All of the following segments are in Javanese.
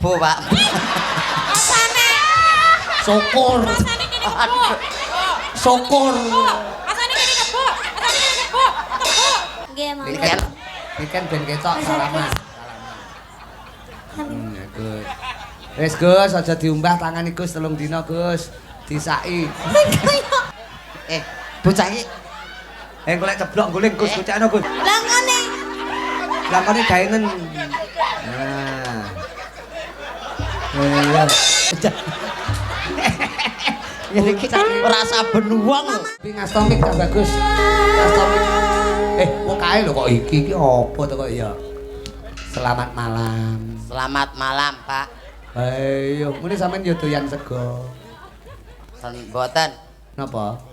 kebo, Pak. Rasane. Syukur. Rasane kene kebo. Syukur. Rasane kene kebo. Rasane kene kebo. Kebo. Nggih, Mama. Niken. Niken ben ketok salaman. Ya, Gus. Wis Gus, aja diumbah tangan Gus 3 dina Gus. Disaki. Bocah iki Eh golek ceblok guling Gus, gocekno Gus. Lah ngene. Lakone gaenen. Nah. Iya. Ngene iki ora saben wong lho. Tapi ngastomik tak bagus. Ngastomik. Wong kae lho kok iki iki apa to kok ya? Selamat malam. Selamat malam, Pak. Ayo, ngene sampean yo doyan sego. Mboten. Napa?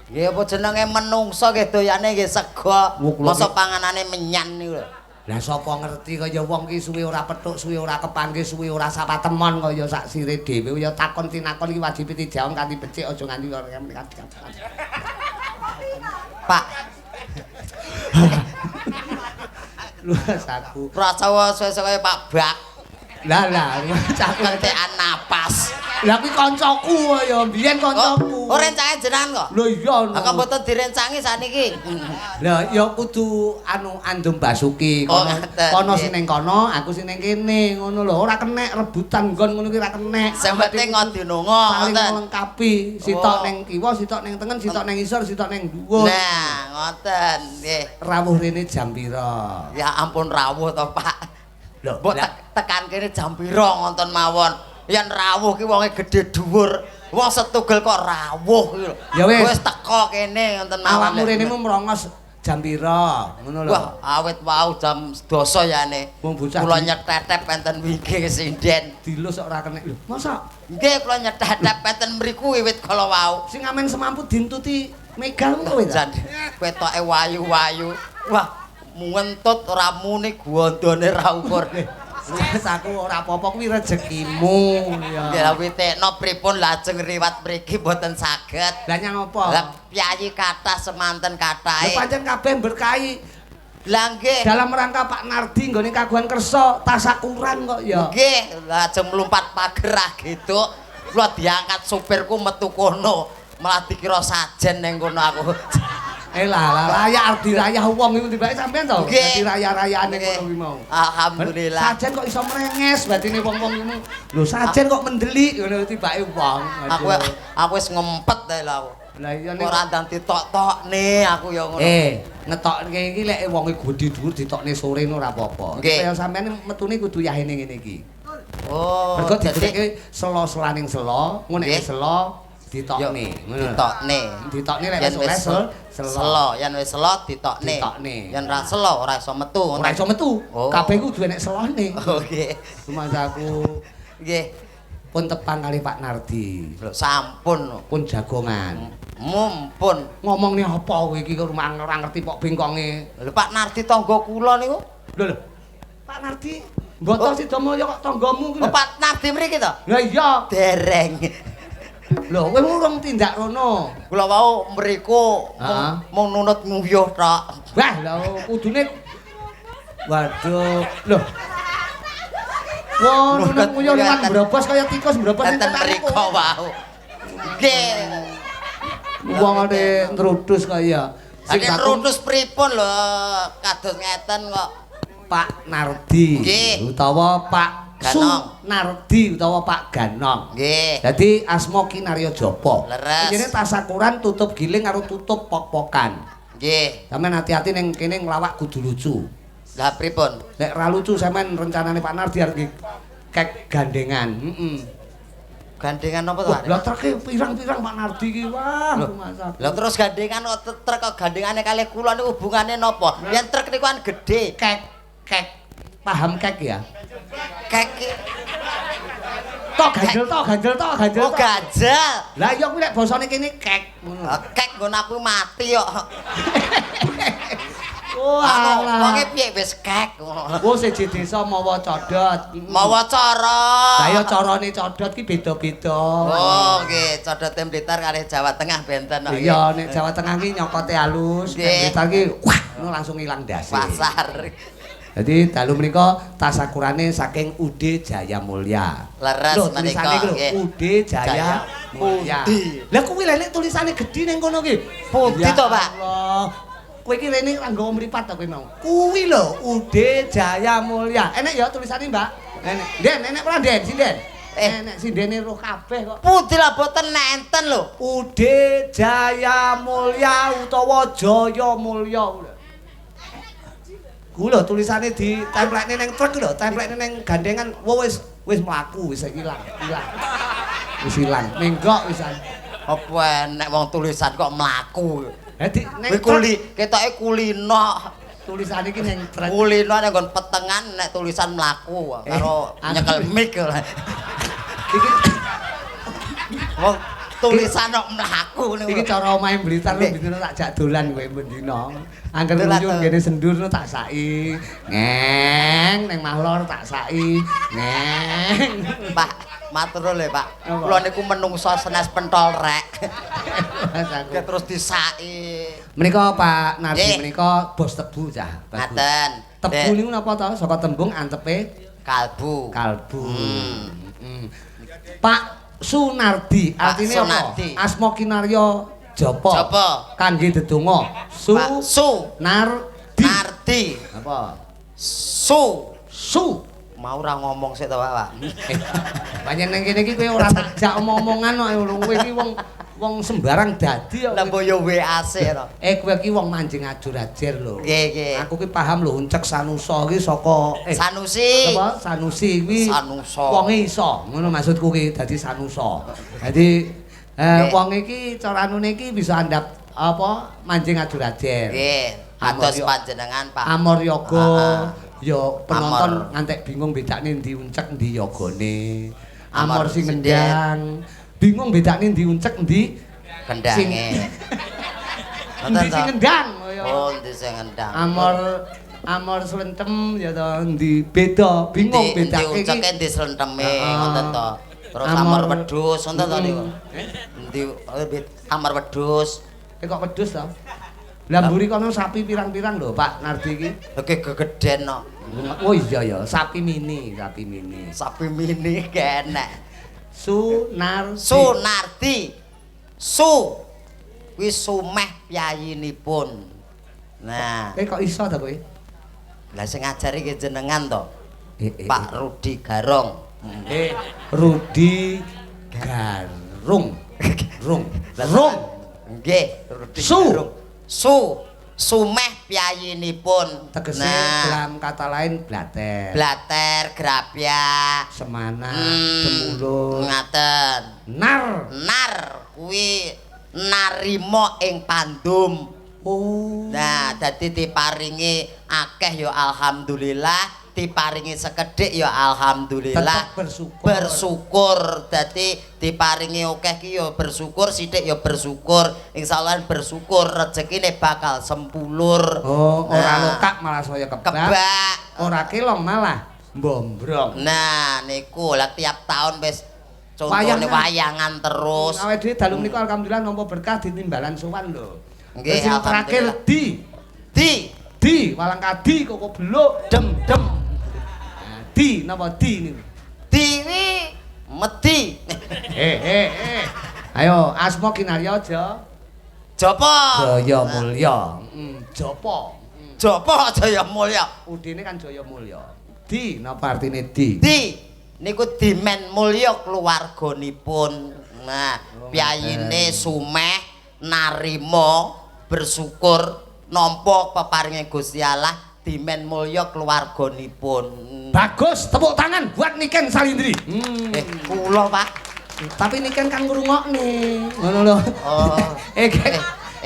Nggih apa jenenge menungso nggih doyane nggih sego. Mosok panganane menyan niku lho. Lah sapa ngerti kaya wong ki suwe ora petuk, suwe ora kepanggih, suwe ora sapa temon kaya sak sire dhewe ya takon tinakon iki wajib dijawab kanthi becik aja nganti ora. Pak, Luas aku. Prasawa suwe-suwe kaya Pak Bak. Lah lah, aku kentekan napas. Lah kuwi kancaku ya, mbiyen kancaku. Oh, rencange jenengan kok? Lho iya. Lah kok mboten direncangi saniki. Lah ya kudu anu Andum Basuki kono. Kono sing ning kono, aku sing ning kene, ngono lho. Ora kenek rebutan nggon ngono ki ora kenek. Sing penting ngodinonga saling ngoten. Melengkapi, sitok ning kiwa, sitok ning tengen, sitok ning isor, sitok ning dhuwur. Nah, ngoten nggih. Rawuh rene jam pira? Ya ampun rawuh to, Pak. Lho, mbok tekan kene jam pira ngonten mawon. Yen rawuh ki wonge gedhe dhuwur. Wong setugel kok rawuh ki lho. Ya wis. Wis teko kene ngonten mawon. Awakmu rene mu mrongos jam pira? Ngono lho. Wah, awit wau jam 10 yane. Wong bocah kula nyetetep enten wingking sinden. Dilus kok ora kenek lho. Masa? Nggih, kula nyetetep enten mriku wiwit kala wau. Sing amen semampu dintuti Mega ngono kowe ta? Jan ketoke wayu-wayu. Wah, ngentut ora muni gondone ra ukur. Wis aku ora apa-apa kuwi rezekimu ya. Nggih lha witekno pripun lajeng riwat mriki mboten saged. Lah nyang apa? Lah piyayi kathah semanten kathahe. Lah pancen kabeh berkahi. Lah nggih. Dalam rangka Pak Nardi nggone kagungan kersa tasakuran kok ya. Nggih, lajeng mlumpat pager ah gitu. Kula diangkat supirku metu kono, malah dikira sajen ning kono aku. Lah lah layak arep dirayah wong iku tibake sampean to. Dadi rayah-rayane ngono kuwi mau. Alhamdulillah. Sajen kok iso mrenges batine wong-wong iku. Lho sajen kok mendelik ngono tibake wong. Aku wis ngempet ta lho aku. Lah iya nek ora ndang ditok-tokne aku ya ngono. Ngetokne iki lek wonge gedhe dhuwur ditokne sore ngono ora apa-apa. Kaya sampean metune kudu yahene ngene iki. Oh, mergo digoleki selo-selaning selo, ngono nek selo ditokne, ngono. Ditokne. Ditokne lek wis oleh selo, yen wis selo ditokne. Yen ra selo ora iso metu. Ora iso metu. Kabeh kudu enek selone. Oh nggih. Rumangsaku. Nggih. Pun tepang kali Pak Nardi. Lho sampun. Pun jagongan. Mumpun. Ngomongne apa kowe iki kok ora ngerti pok bengkonge. Lho Pak Nardi tangga kula niku. Lho lho. Pak Nardi mboten Sidamulya kok tanggamu kuwi lho. Oh Pak Nardi mriki to? Lah iya. Dereng. Lho, kowe urung tindak rono. Kula wau mriku mung nunut nguyuh tok. Wah, lha kudune waduh. Lho. Wah, nunut nguyuh liwat mbrobos kaya tikus mbrobos enten mriku wau. Nggih. Wong ane nrudus kaya. Sing nrudus pripun lho kados ngeten kok. Pak Nardi utawa Pak Ganong. Nardi utawa Pak Ganong. Nggih. Dadi asma Kinarya Japa. Leres. Kene tasakuran tutup giling karo tutup pok-pokan. Nggih. Sampeyan hati-hati ning kene nglawak kudu lucu. Lah pripun? Nek ra lucu sampeyan rencanane Pak Nardi arep kek gandengan. Heeh. Gandengan apa to? Lah treke pirang-pirang Pak Nardi ki. Wah, masak. Lah terus gandengan kok trek kok gandengane kalih kula niku hubungane napa? Yen trek niku kan gedhe. Kek kek. Paham kek ya? Kek tok ganjel tok ganjel tok ganjel. Oh ganjel. Lah iya kuwi lek basane kene kek ngono. Kek nggon aku mati kok. Wah, wonge piye wis kek ngono. Oh siji desa mawa codot. Mawa cara. Lah ya carane codot ki beda-beda. Oh nggih, codote Blitar kalih Jawa Tengah benten kok. Iya, nek Jawa Tengah ki nyokote halus, nek Blitar ki wah ngono langsung ilang ndase. Pasar. Dadi dalu menika tasakurane saking UD Jaya Mulya. Leres menika. Tulisane UD Jaya Mulya. Lah kuwi lha nek tulisane gedhi ning kono ki. Pundi to, Pak? Allah. Kowe iki rene ora nggawa mripat to kowe mau. Kuwi lho UD Jaya Mulya. Enek ya tulisane, Mbak? Enek. Den, enek ora, Den? Sinden. Enek sindene roh kabeh kok. Pundi lah boten enten lho. UD Jaya Mulya utawa Jaya Mulya. Kuwi lho tulisane ditemplekne ning truk lho, templekne ning gandengan. Wis wis mlaku wis ilang, ilang. Wis ilang. Menggok wisan. Apa enek wong tulisan kok mlaku. Ha di ning kuli, ketoke kulino. Tulisane iki ning truk. Kulino ning nggon petengan nek tulisan mlaku karo nyekel mic. Iki wong tulisan kok mlaku niku. Iki cara omahe Blitar lho bendina tak jak dolan kowe bendina. Angger nguyun kene sendur tak saki. Ngeng ning Mahlor tak saki. Ngeng. Pak, matur lho Pak. Kula niku menungso senes pentol rek. Terus disaki. Menika Pak Nardi menika bos tebu cah. Ngaten. Tebu niku napa to? Saka tembung antepe kalbu. Kalbu. Pak Sunardi, artine apa? Asma kinarya japa. Japa. Kangge dedonga. Su Nardi. Nardi. Apa? Su. Su. Mau ora ngomong sik to, Pak. Pancen nang kene iki kowe ora tak jak omong-omongan kok kowe iki wong wong sembarang dadi kok. Lah mbok yo WA sik to. Kowe iki wong manjing ajur-ajer lho. Nggih, nggih. Aku ki paham lho uncek Sanusa ki saka Sanusi. Apa? Sanusi kuwi Sanusa. Wonge iso. Ngono maksudku ki dadi Sanusa. Dadi wong iki cara anune iki bisa andhap apa manjing ajur-ajer. Nggih. Atos panjenengan Pak. Amor yoga. Ya penonton ngantek bingung bedakne ndi uncek ndi yogane. Amor sing ngendang. Bingung bedakne ndi uncek ndi kendange. Ndi sing ngendang. Oh, ndi sing ngendang. Amor amor slentem ya to ndi beda, bingung bedake iki. Ndi unceke ndi slenteme ngoten to. Terus amor wedhus ngoten to niku. Ndi amor wedhus. Kok wedhus to? Lah mburi kono sapi pirang-pirang lho Pak Nardi iki. Oke gegeden kok. Oh iya ya, sapi mini, sapi mini. Sapi mini kenek. Sunardi. Sunardi. Su. Kuwi sumeh piyayinipun. Nah. Kok iso ta kowe? Lah sing ngajari ki jenengan to. Pak Rudi Garong. Rudi Garung. Rung. Rung. Nggih, Rudi Garung. Su sumeh piyayinipun. Tegese dalam kata lain blater. Blater, grapyak, semana, demulur. Ngaten. Nar. Nar kuwi narima ing pandum. Oh. Nah, dadi diparingi akeh ya alhamdulillah, diparingi sekedhik ya alhamdulillah. Tetep bersyukur. Bersyukur. Dadi diparingi akeh ki ya bersyukur, sithik ya bersyukur. Insyaallah bersyukur rezekine bakal sempulur. Oh, ora lokak malah saya kebak. Kebak. Ora kelong malah mbombrong. Nah, niku lah tiap tahun wis contone wayangan terus. Awake dhewe dalu menika alhamdulillah nampa berkah ditimbalan sowan lho. Nggih, terakhir di di walang kadi koko beluk dem dem. Nah, di napa di niku? Di kuwi medi. Ayo asma kinarya aja. Japa. Jaya Mulya. Japa. Japa Jaya Mulya. Udine kan Jaya Mulya. Di napa artine di? Di niku dimen mulya keluarganipun. Nah, piyayine sumeh narima bersyukur nampa peparinge Gusti Allah dimen mulya keluarganipun. Bagus, tepuk tangan buat Niken Salindri. Kula Pak. Tapi Niken kan ngrungokne. Ngono lho. Oh.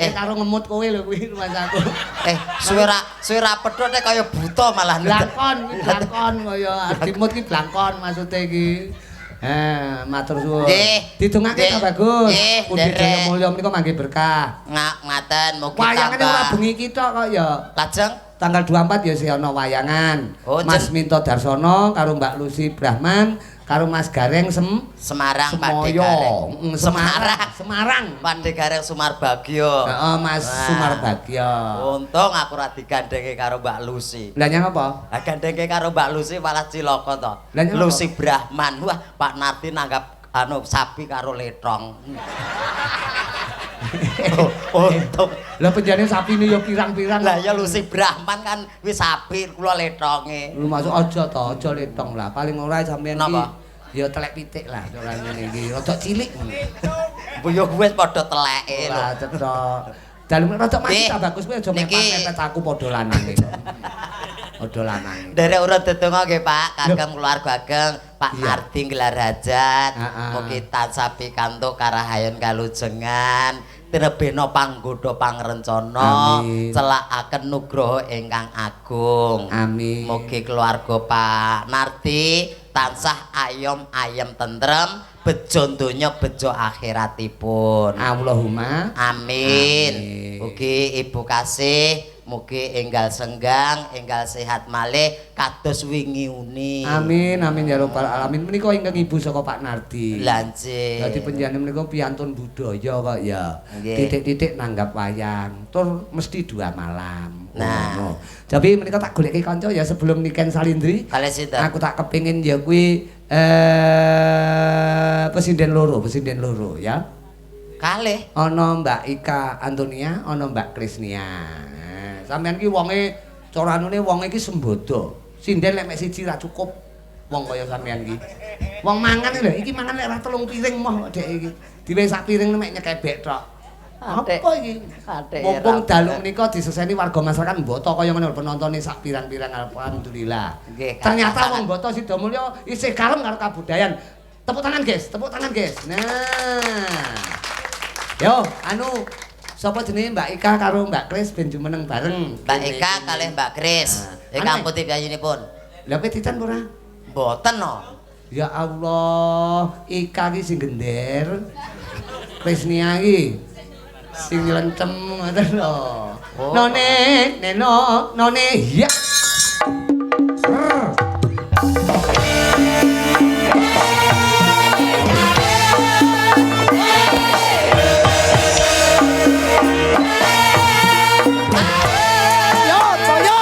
Karo ngemut kowe lho kuwi rumangsaku. Suwe ra pedhot nek kaya buta malah. Blangkon, kuwi blangkon kaya dimut ki blangkon maksude iki. Matur suwun. Didongake ta bagus. Pundi Jaya Mulya menika mangke berkah. Ngaten mugi tambah. Wayangane ora bengi iki tok kok ya. Lajeng Tanggal 24 ya sih ana wayangan. Oh, Mas Minto Darsono karo Mbak Lucy Brahman karo Mas Gareng Semarang Pak Semoyo. Gareng. Semarang. Semarang. Pak Gareng Sumarbagyo. Heeh, Mas Wah. Sumarbagyo. Untung aku ora digandhenge karo Mbak Lucy. Lah nyang apa? Lah gandhenge karo Mbak Lucy malah cilaka to. Lah nyang apa? Lucy Brahman. Wah, Pak Nardi nanggap anu sapi karo letong. Oh, untung. Lah penjane sapine ya pirang-pirang. Lah ya Lucy Brahman kan wis sapi kula letonge. Lu masuk aja to, aja letong lah. Paling ora sampean iki Napa? ya telek pitik lah ora ngene iki. Rada cilik ngono. Boyo wis padha teleke lho. Ora cetha. Dalem rada mati Nggih. ta bagus kowe aja Niki. mepet-mepet aku padha lanange. Padha lanange. Nderek urut dedonga nggih Pak, kagem keluarga ageng, Pak Iya. Nardi gelar hajat. Heeh. Mugi tansah pikantuk karahayon kalujengan, tinebena panggodha pangrencana, Amin. celakaken nugroho ingkang agung. Amin. Mugi keluarga Pak Nardi tansah ayom ayem tentrem, bejo donya bejo akhiratipun. Allahumma Amin. Amin. Mugi Ibu kasih, mugi enggal senggang, enggal sehat malih kados wingi uni. Amin amin ya rabbal alamin. Menika ingkang ibu saka Pak Nardi. Lah nggih. Dadi panjenengan menika piantun budaya kok ya. Titik-titik nanggap wayang, tur mesti 2 malam. Nah. Ngono. Tapi menika tak goleki kanca ya sebelum Niken Salindri. Kalih sinten? Aku tak kepingin ya kuwi pesinden loro ya. Kalih. Ana Mbak Ika Antonia, ana Mbak Krisnia. Sampeyan ki wonge cara anune wonge iki sembodo. Sinden lek mek siji ra cukup wong kaya sampeyan ki. Wong mangan lho, iki mangan lek ra 3 piring moh dek iki. Diwe sak piring mek nyekebek tok. Adik. Apa iki? Adik, Mumpung ra- dalu menika diseseni warga masyarakat Boto kaya ngono penontone sak pirang-pirang alhamdulillah. Nggih, Ternyata kathah wong Boto Sidomulyo isih kalem karo kabudayan. Tepuk tangan, guys. Tepuk tangan, guys. Nah. Yo, anu sapa jenenge Mbak Ika karo Mbak Kris ben jumeneng bareng. Mbak Ika kalih Mbak Kris. Nah. Ingkang putih piyayinipun. Lha kowe titan ora? Mboten no. Ya Allah, Ika ki sing gender. Krisnia ki sing nyelencem ngoten lho. Oh. None, neno, none, ya. Yo, toyo.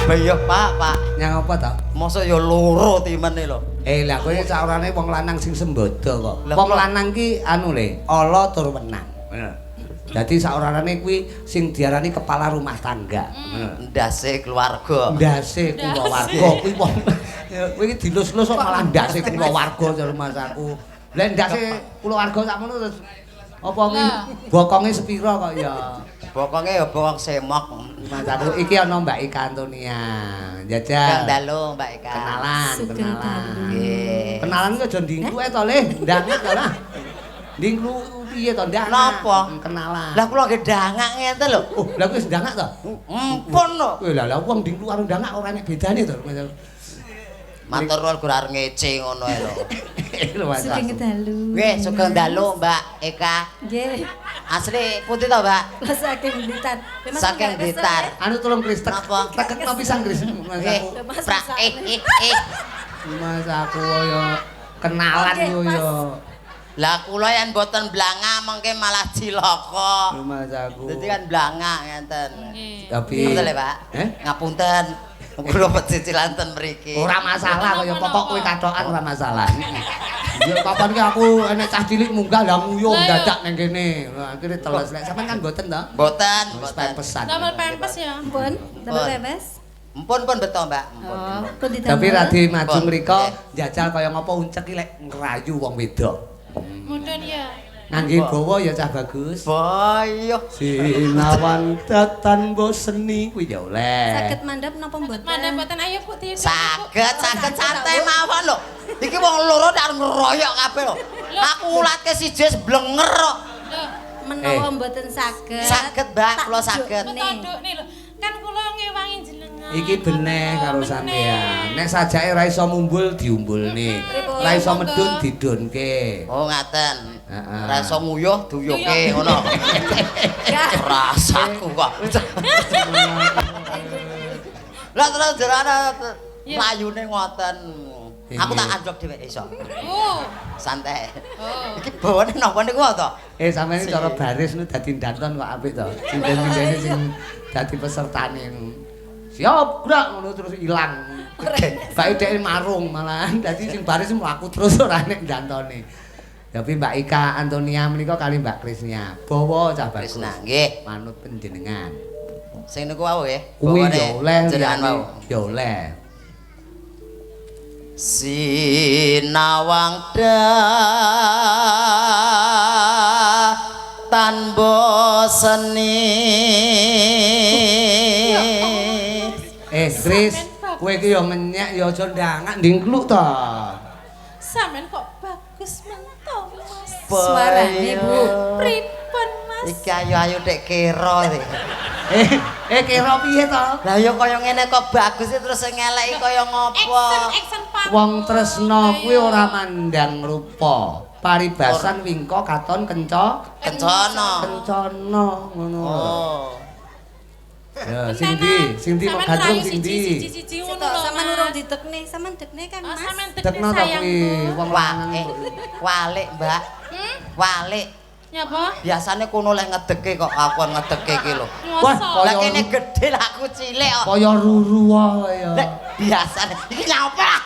Beyuh Pak, Pak. Nyang apa to? Mosok ya loro timene lho. Eh lah kowe saurane wong lanang sing sembodo kok. Lah, Wong kula- lanang ki anu le, ala tur wenang. Dadi saurane kuwi sing diarani kepala rumah tangga. Ndase keluarga. Ndase kulawarga kuwi wong kowe iki dilus-lus kok malah ndase kulawarga jare masaku. Lah ndase kulawarga sakmono terus apa kuwi bokonge sepira kok ya. Bokonge ya bokong semok. Masaku iki ana Mbak Ika Antonia. Jajal. Kang dalu Mbak Ika. Kenalan, Sugeng kenalan. dalu. Nggih. Kenalan ki aja ndingklu e to, Le. Ndangak to lah. Ndingklu piye to ndangak? Napa? Kenalan. Lah kula nggih ndangak ngeten lho. Oh, lah kuwi wis ndangak to? Empun lho. Kowe lah lah wong ndingklu karo ndangak ora enek bedane to. Matur nuwun gur arep ngece ngono ae lho. Lho Mas. Sugeng dalu. Nggih, sugeng dalu Mbak Eka. Nggih. Asli putih to, Mbak? Kula saking Blitar. Memang Saking nggak kesel, Blitar. ya? Anu tolong Kris, Napa? tekekno pisan Kris. Mas Nggih. aku. Mas, Pra Mas, eh eh eh. Mas aku ya kenalan Oke, yo Mas. ya. Lah kula yen mboten blangah mengke malah cilaka. Lho Mas aku. Dadi kan blangah ngenten. Tapi Ngapunten lho, Pak. Eh? Ngapunten. Kula pecicilan ten mriki. Ora masalah kaya pokok kowe kathokan ora masalah. Ya kapan ki aku enek cah cilik munggah lah nguyuh dadak nang kene. Lah akhire teles. Lek sampean kan mboten to? Mboten, Wis mboten. pempesan. Damel pempes ya. Pun, damel Pun. pempes. Mpun pun beto, Mbak. Mpun. Oh, pun didamel. Tapi radi maju Pun. mriko njajal kaya ngapa uncek ki lek ngrayu wong wedok. Mudun ya. Ngangge bawa ya cah bagus. Boyo. Sinawan datan boseni kuwi ya oleh. Saged mandhap napa mboten? Mandhap mboten ayo Bu di. Saged, saged santai mawon lho. Iki wong loro tak ngeroyok kabeh lho. Aku ulatke siji wis blenger kok. Menawa mboten saged. Saged, Mbak, kula saged. Tandukne lho. Kan kula ngewangi jenengan. Iki beneh karo sampean. Nek sajake ra iso mumbul diumbulne. Ra iso medun didunke. Oh, ngaten. Heeh. Ra iso nguyuh duyuke ngono. Rasaku kok. Lah terus jarane mlayune ngoten. Aku tak anjlok dhewe iso. Oh. Santai. Oh. Iki bawane napa niku to? Sampeyan cara baris nu dadi danton kok apik to. Sinden-sindene sing dadi pesertane. Siap, gerak ngono terus ilang. Bae dhek marung malahan dadi sing baris mlaku terus ora nek dantone. Tapi Mbak Ika Antonia menika kali Mbak Krisnia. Bawa cah bagus. Krisna, nggih. Manut panjenengan. Sing niku wau nggih. Kuwi ya oleh jenengan wau. Ya oleh. Sinawang tan boseni. Kris, kowe iki ya ngenyek ya aja ndangak ndingkluk to. Sampeyan kok bagus mento, Mas. Suarane, Bu. Pripun, Mas? Iki ayo-ayo tek kira iki. Kira piye to? Lah ya kaya ngene kok bagus terus sing ngeleki kaya ngopo? Action panggung. Wong tresna kuwi ora mandang rupa. Paribasan wingko katon kencana. Kencana ngono. Oh. Ya sing ndi? Sing ndi kok gandrung sing ndi? Siji-siji ngono lho. Sampeyan urung didekne, sampean dekne kan, Mas. Sampeyan dekne Dekno to kuwi wong lanang. Walik, Mbak. Walik. Nyapa? Biasane kono leh ngedeke kok aku ngedeke iki lho. Wah, lah kene gedhe lah aku cilik kok. Kaya ruru wae ya. Lek biasane iki nyapa?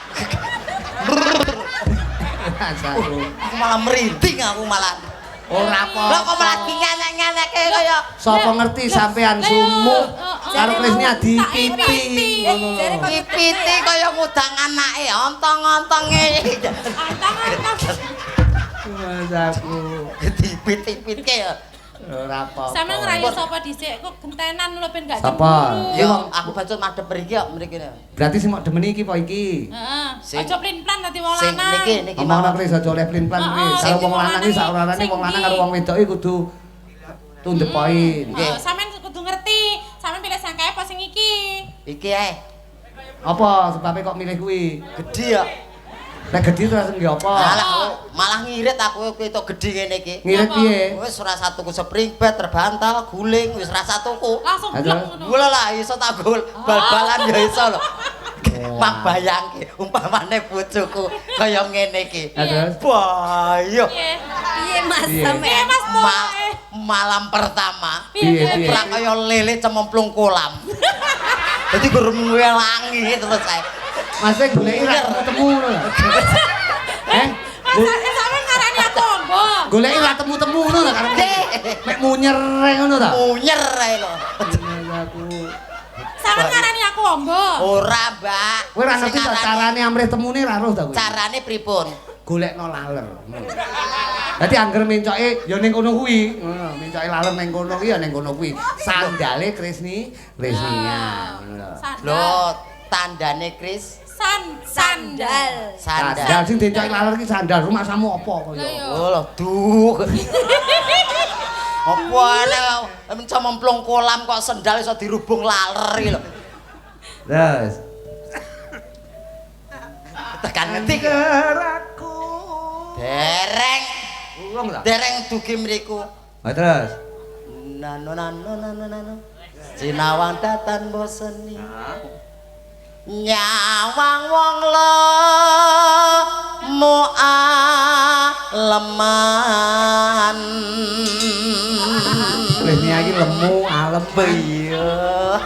Aku malah merinding aku malah. Ora apa. Lah kok malah dingenek-ngeneke kaya sapa ngerti sampean sumuk karo Krisnia dipiti ngono lho. Dipiti kaya ngudang anake, ontong-ontonge. Ontong-ontong. Mas aku. Dipiti-pitike ya. Ora apa-apa. Sampeyan ngrayu sapa dhisik kok gentenan lho ben gak cemburu. Yo aku bacut madhep mriki kok mriki. Berarti sing mok demeni iki apa iki? Heeh. Aja plin-plan dadi wong lanang. Sing niki niki omongno Kris aja oleh plin-plan Kris. Karo wong lanang iki sak orane wong lanang karo wong wedok iki kudu to the point. Nggih. Sampeyan kudu ngerti. Sampeyan pilih sing kae apa sing iki? Iki ae. Apa sebabe kok milih kuwi? Gedhi ya. Nek gedhi terus nggih apa? Malah ngirit aku ketok gedhi ngene iki. Ngirit piye? Wis ora satu tuku spring bed, terbantal, guling, wis ora satu tuku. Langsung blek ngono. Gula lah iso tak gol bal-balan ya iso lho. Mak bayangke umpamane bojoku kaya ngene iki. Terus bayo. Piye Mas sampean? Malam pertama piye? Ora kaya lele cemplung kolam. Dadi gur ngelangi terus ae. Mas goleki ra temu ngono lho. Mas sampean ngarani aku ombo. Goleki ra temu-temu ngono lho karo. Mek munyer ngono ta? Munyer ae lho. Aku. Sampean ngarani aku ombo. Ora, Mbak. Kowe ora ngerti ta carane amrih temune ra roh ta kowe? Carane pripun? Golekno laler. Dadi angger mencoke ya ning kono kuwi, ngono. Mencoke laler ning kono kuwi ya ning kono kuwi. Sandale Krisni, Krisnia ngono lho. Lho, tandane Kris sandal. Sandal sing diencoki laler iki sandal rumahsamu apa kaya? Oh lho, duh. Apa ana cemplung kolam kok sendal iso dirubung laler iki lho. Terus tekan ngendi aku. Dereng. Urung ta? Dereng dugi mriku. Ha terus. Nano nano nano nano. Sinawang datan boseni. Nyawang wong lemu aleman. Krisnia iki lemu alem iya.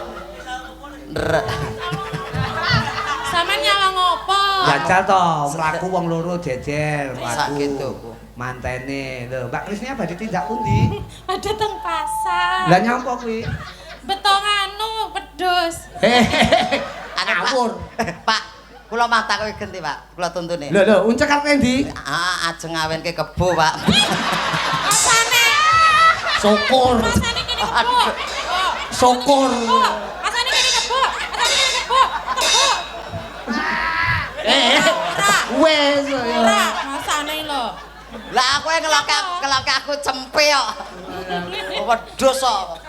Sampeyan nyawang opo? Jajal to, mlaku wong loro jejer mlaku. mantene. Lho, Mbak Krisnia badhe tindak pundi? Badhe teng pasar. Lah nyapa kuwi? Beto nganu wedhus. Ngawur. Pak, kula mah takoki genti, Pak. Kula tuntune. Lho lho, uncek arep endi? Ah, ajeng ngawenke kebo, Pak. Rasane. Syukur. Rasane kene kebo. Syukur. Rasane kene kebo. Rasane kene kebo. Kebo. Eh, wes ya. Ora, rasane lho. Lah aku ngeloke aku cempe kok. Wedhus kok.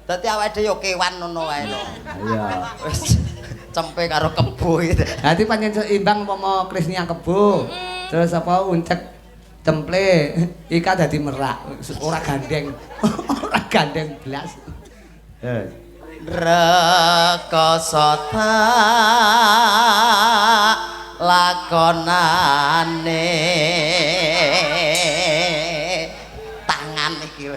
Dadi awake dhewe yo kewan ngono wae lho. Iya. Wis cempe karo kebo iki. Dadi pancen seimbang umpama Krisnia kebo. Terus apa uncek cemple, Ika dadi merak, ora gandeng. Ora gandeng blas. Eh. Rekoso tak lakonane tangan iki.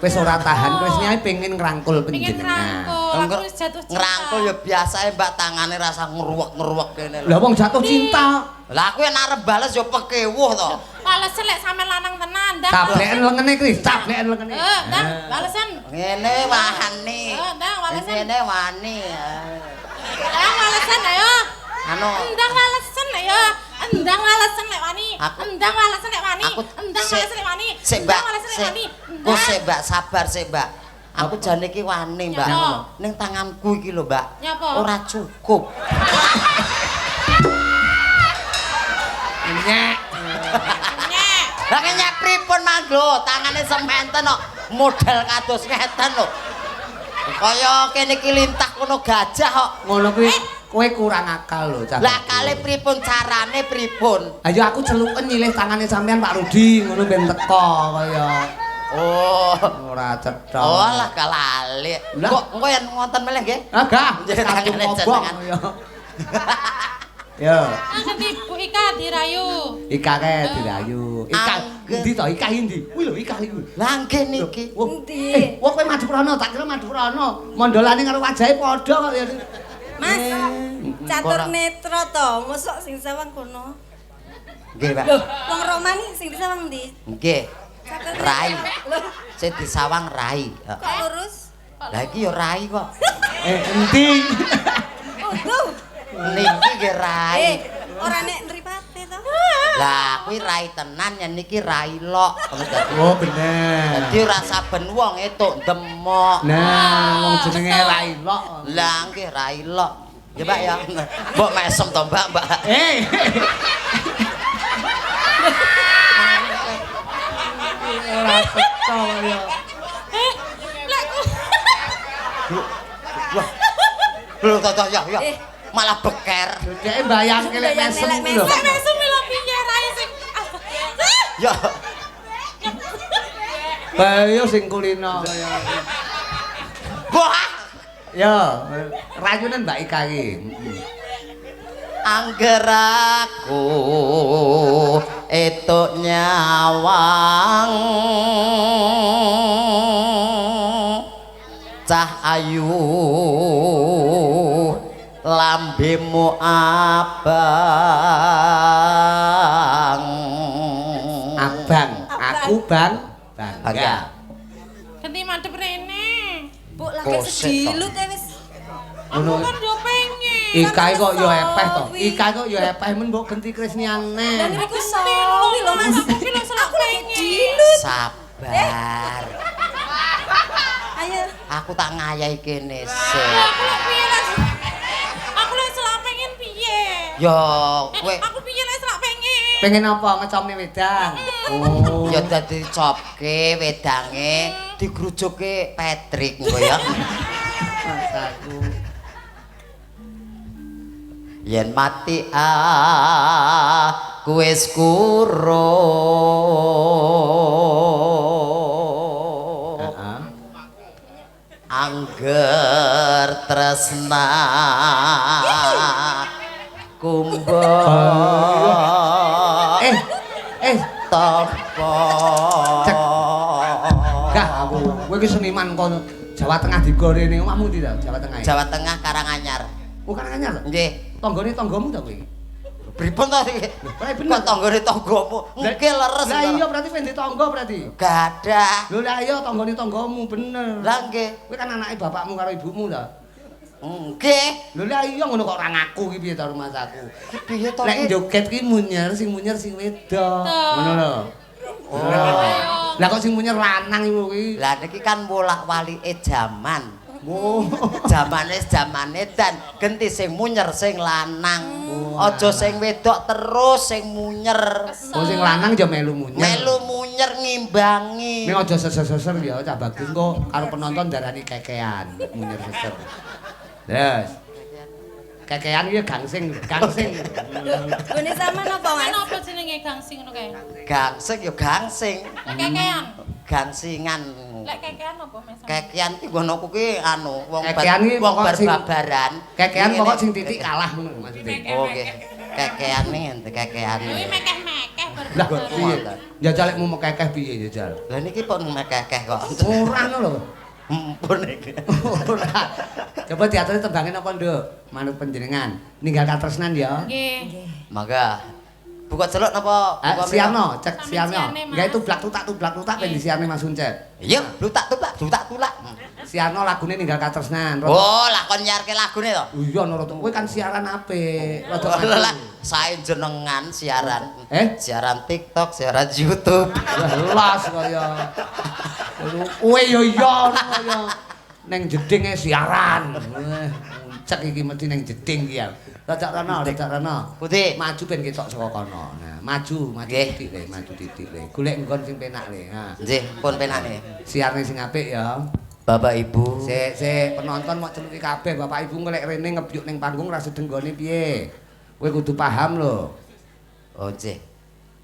Wis ora tahan, Krisnia pengen ngrangkul Pengen panjenengan. ngrangkul, aku wis jatuh cinta. Ngrangkul ya biasae Mbak tangane rasa ngruwek-ngruwek kene lho. Lah wong jatuh cinta. Lah aku yen arep bales ya pekewuh to. Walesen lek sampean lanang tenan, ndang. Tableken lengene Kris, tableken lengene. Eh, ndang, walesen. Ngene wani. Eh, ndang walesen. Ngene wani. Ndang walesen ayo. Anu Endang walesen ayo. Endang walesen lek wani. Endang walesen lek wani. Endang walesen lek wani. Sik, Mbak. Endang walesen lek wani. Kok sik, Mbak, sabar sik, Mbak. Aku jane iki wani, Mbak. Nyapa? Ning tanganku iki lho, Mbak. Nyapa? Ora cukup. Nyek. Nyek. Lah nyek pripun mang lho, tangane sementen kok model kados ngeten lho. Kaya kene iki lintah kono gajah kok. Ngono kuwi kowe kurang akal lho, Cah. Lah kale pripun carane pripun? Ayo aku celuken nyilih tangane sampean Pak Rudi ngono ben teko kaya. Oh. Ora cetha. Oh lah kalali. Kok engko yen ngonten meleh nggih? Ah gah, tangane jenengan. Ya. Ganti Bu Ika dirayu. Ika kae dirayu. Ika endi to? Ika endi? Kuwi lho Ika iku. Lah nggih niki. Endi? Eh, wong kowe Madurana, tak kira Madurana. Mondolane karo wajahe padha kok ya. Mas, catur netra to, mosok sing sawang kono. Nggih, Pak. Lho, wong Romani sing disawang ndi? Nggih. Rai. Lho, sing disawang rai. Kok lurus? Lah iki ya rai kok. Eh, endi? Untung. Niki nggih rai. Ora nek nripate to. Lah kuwi rai tenan yen niki rai lok. Oh bener. Dadi ora saben wong etuk demok. Nah, wong jenenge rai lok. Lah nggih rai lok. Ya Pak ya. Mbok mesem to Mbak, Mbak. Eh. Ora cetha ya. Lek Wah. Lho to ya ya. Malah beker. Dheke mbayangke lek mesem lho. Lek mesem lho piye rai sing. Ya. Bayo sing kulino kaya. Wah. Ya, rayunan Mbak Ika iki. Angger aku etuk nyawang cah ayu lambemu abang. Abang, aku bang bangga. Ganti madhep rene. Bu lagi sedilut e wis. Aku kan yo pengen. Ika kok yo epeh to. Ika kok yo epeh men mbok genti Krisniane. Lah niku sawi lho Mas. Aku lagi dilut. Sabar. Ayo. Aku tak ngayahi kene sik. Aku lek piye lek. Aku lek selak pengen piye? Ya kowe aku piye lek selak pengen. Pengen apa ngecomne wedang? Oh. Ya dadi copke wedange digrujuke Patrick engko ya. Masaku. Yen mati aku wis kuro. Heeh. Angger tresna kumbo. Eh, topo. Gah aku. Kowe iki seniman kono Jawa Tengah digorene omahmu ndi ta Jawa Tengah? Jawa Tengah Karanganyar. Oh Karanganyar to? Nggih. Tanggane tanggamu ta kowe? Pripun to iki? Bener. Kok tanggane tanggamu? Nggih leres. Lah iya berarti kowe ndek tangga berarti. Gadah. Lho lah iya tanggane tanggamu bener. Lah nggih. Kowe kan anake bapakmu karo ibumu ta? Nggih. Lho lah iya ngono kok ora ngaku ki piye ta rumahku. Piye to? Lek joget ki munyer, sing munyer sing wedok. Ngono lho. Oh. Lah kok sing munyer lanang iku ki. Lah niki kan wolak-walike jaman. Oh. Jamane jamane dan genti sing munyer sing lanang. Aja sing wedok terus sing munyer. Oh sing lanang ya melu munyer. Melu munyer ngimbangi. Ning aja seser-seser ya cah bagus engko karo penonton darani kekean munyer seser. Terus. Kekean iki gangsing, gangsing. Gone sampean apa, Mas? Apa jenenge gangsing ngono kae? Gangsing ya gangsing. Lek kekean. Gangsingan. Lek kekean apa, Mas? Kekean ki nggonoku ki anu wong wong barbaran. Kekean pokok sing titik kalah ngono maksude. Oh nggih. Kekean nih, kekean. Kuwi mekeh-mekeh Lah piye? Jajal lek mu mekekeh piye jajal? Lah niki pun mekekeh kok. Ora ngono lho. Mpun iki. Ora. Coba diaturi tembangin apa, Nduk? Manut panjenengan. Ninggal katresnan ya. Nggih. Mangga. Buka celuk napa? Buka siarno, cek siarno. Enggak itu blak tutak ben disiarne Mas Uncet. Iya, blutak tutak, blutak tulak. Siarno lagune ninggal katresnan. Oh, lah kon nyiarke lagune to? Iya, no kowe kan siaran apik. Rada lah sae jenengan siaran. Siaran TikTok, siaran YouTube. Lah los kaya. Kowe yo iya kaya ning jedinge siaran. Cek iki mesti ning jeding iki ya. Rada rono, rada rono. Putih. Maju ben ketok saka kono. Nah, maju, maju titik le, maju titik le. Golek nggon sing penak le. Ha. Nggih, pun penake. Siarne sing apik ya. Bapak Ibu. Sik, sik, penonton mok celuki kabeh. Bapak Ibu ngelek rene ngebyuk ning panggung ra sedeng nggone piye. Kowe kudu paham lho. Oh, nggih.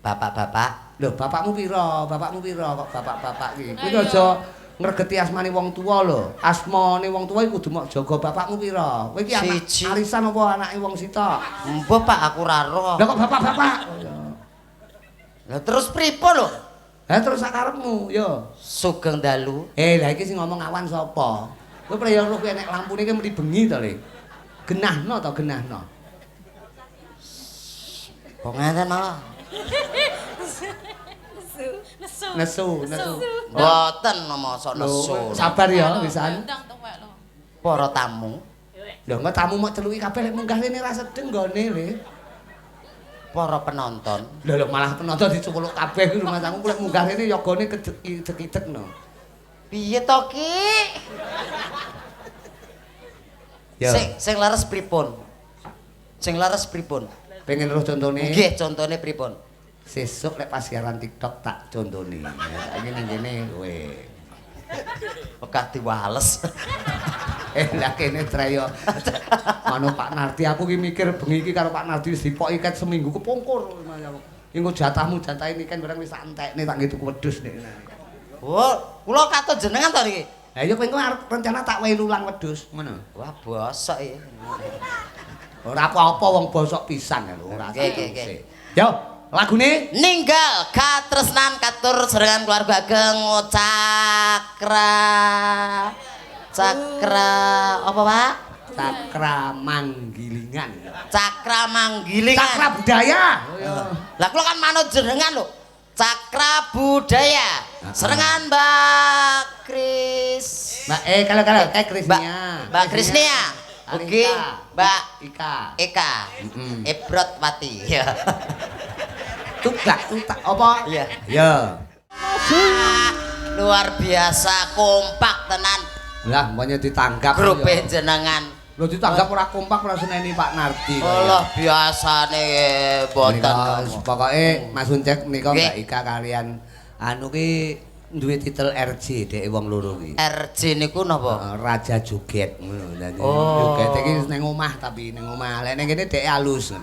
Bapak-bapak. Lho, bapakmu pira? Bapakmu pira kok bapak-bapak iki? Kuwi aja ngregeti asmane wong tuwa lho. Asmane wong tuwa iku kudu mok jaga. Bapakmu pira? Kowe iki anak arisan apa anake wong sitok? Mbah, Pak, aku ora roh. Lah kok bapak-bapak? Lah terus pripun lho? Lah terus sakarepmu, yo. Sugeng dalu. Lah iki sing ngomong awan sapa? Kowe preyo roh kowe nek lampune iki mesti bengi to, Le. Genahno to, genahno. Kok ngeten malah. Nesu. Nesu, nesu. Mboten mosok nesu. Sabar ya wisan. Para tamu. Lho engko tamu mok celuki kabeh lek munggah rene ra sedeng nggone le. Para penonton. Lho lho malah penonton dicukuluk kabeh kuwi rumahku lek munggah rene yogane kedek-idek no. Piye to ki? Sing sing leres pripun? Sing leres pripun? Pengen roh contone? Nggih, contone pripun? Sesuk lek pas siaran TikTok tak contone. Saiki ning kene kowe. Wegah diwales. Lah kene treyo. Mano Pak Nardi aku ki mikir bengi iki karo Pak Nardi wis dipoki ket seminggu kepungkur. Engko jatahmu jatahe niken barang wis tak entekne tak nggih tuku wedhus nek. Oh, kula katon jenengan to niki. Lah iya kowe engko arep rencana tak wehi lulang wedhus ngono. Wah, bosok iki. Ora apa-apa wong bosok pisan lho ora. Nggih, nggih. Yo, lagune Ninggal Katresnan katur serengan keluarga ageng Cakra. Cakra apa, Pak? Cakra Manggilingan. Cakra Manggilingan. Cakra budaya. Lah kula kan manut jenengan lho. Cakra budaya. Serengan Mbak Kris. Mbak kalau Krisnia. Mbak Krisnia. Oke, Mbak Ika. Eka. Ebrot Wati. Ya. Tublak tutak apa? Iya. Ya. Luar biasa kompak tenan. Lah, mboknya ditanggap grup jenengan. Lho ditanggap ora kompak ora seneni Pak Nardi. Allah biasane mboten. Pokoke Mas Uncek menika Mbak Ika kalian anu ki duwe titel RJ dhek wong loro ki. RJ niku napa? Raja Joget ngono. Dadi joget iki ning omah tapi ning omah. Lek ning kene dhek alus.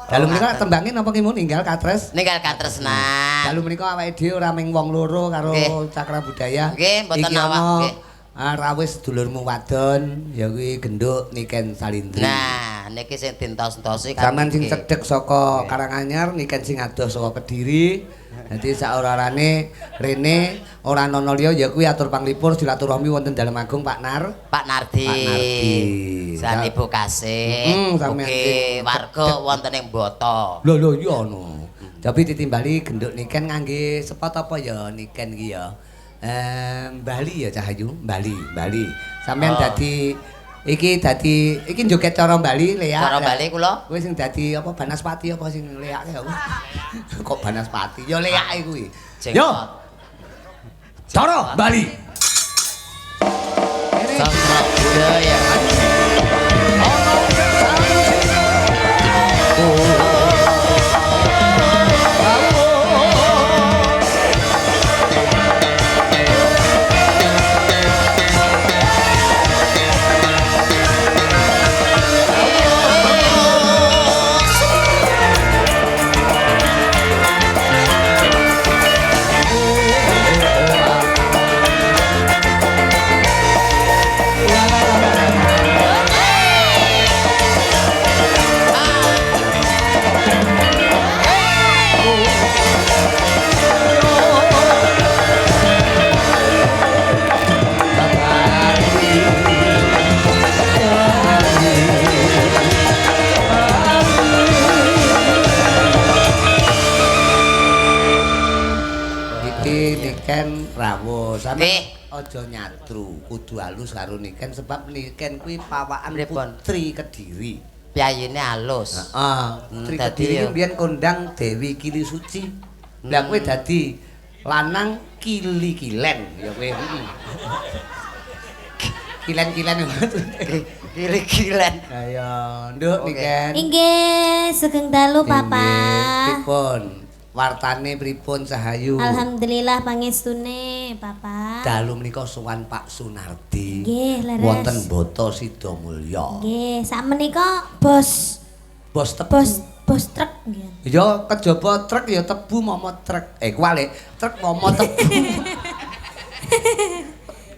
Dalu menika tembangin napa ki ninggal katres? Ninggal katresnan. Dalu menika awake dhewe ora ming wong loro karo Cakra Budaya. Nggih, mboten awak nggih. Rawis dulurmu wadon ya kuwi genduk Niken Salindri. Nah, niki sing dientos-entosi kan. Sampeyan sing cedhek saka Karanganyar, Niken sing adoh saka Kediri. Dadi saora-orane rene ora ana liya ya kuwi atur panglipur silaturahmi wonten Dalem Agung Pak Nar. Pak Nardi. Pak Nardi. San Ibu Kasih. Oke, warga wonten ing Boto. Lho lho iya ono. Tapi ditimbali genduk Niken ngangge sepot apa ya Niken iki ya? Bali ya Cahayu, Bali, Bali. Sampeyan dadi Iki dadi iki joget cara Bali Lea. Cara Bali kula. Kuwi sing dadi apa Banaspati apa sing leake aku. Kok Banaspati? Ya leake kuwi. Yo. Cara Bali. Sangka budaya. Niken rawuh sampe aja nyatru kudu halus karo Niken sebab Niken kuwi pawakan putri Kediri. Piyayine halus. Heeh, putri Kediri iki mbiyen kondang Dewi Kili Suci. Lah kowe dadi lanang kili-kilen ya kowe. Kilen-kilen kili-kilen. Ha ya, nduk Niken. Inggih, sugeng dalu Papa. Pripun? Wartane pripun Cahayu? Alhamdulillah pangestune Bapak. Dalu menika sowan Pak Sunardi. Nggih, leres. Wonten Boto Sidomulyo. Nggih, sakmenika bos bos tebu. Bos truk nggih. Ya kejaba truk ya tebu momo truk. Kuwalik, truk momo tebu.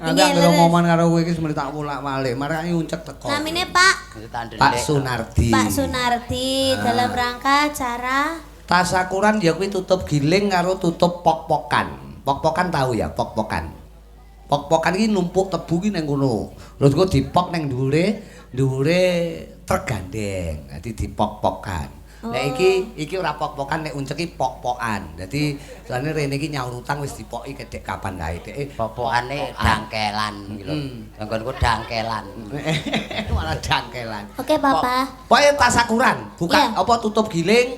Aku anggere omongan karo kowe iki semene tak wolak-walik, marake uncek teko. Namine Pak Pak Sunardi. Pak Sunardi dalam rangka acara tasakuran ya kuwi tutup giling karo tutup pok-pokan. Pok-pokan tahu ya, pok-pokan. Pok-pokan iki numpuk tebu ki ning kono. Terus engko dipok ning dhuwure, dhuwure truk gandeng. Dadi dipok-pokan. Oh. Nek iki ora pok-pokan, nek uncek iki pok-pokan. Dadi soalane rene iki nyaur utang wis dipoki kedek kapan kae dhek. Pok-pokane dangkelan iki lho. Nggonku dangkelan. Malah dangkelan. Oke, Bapak. Pokoke tasakuran, buka apa tutup giling,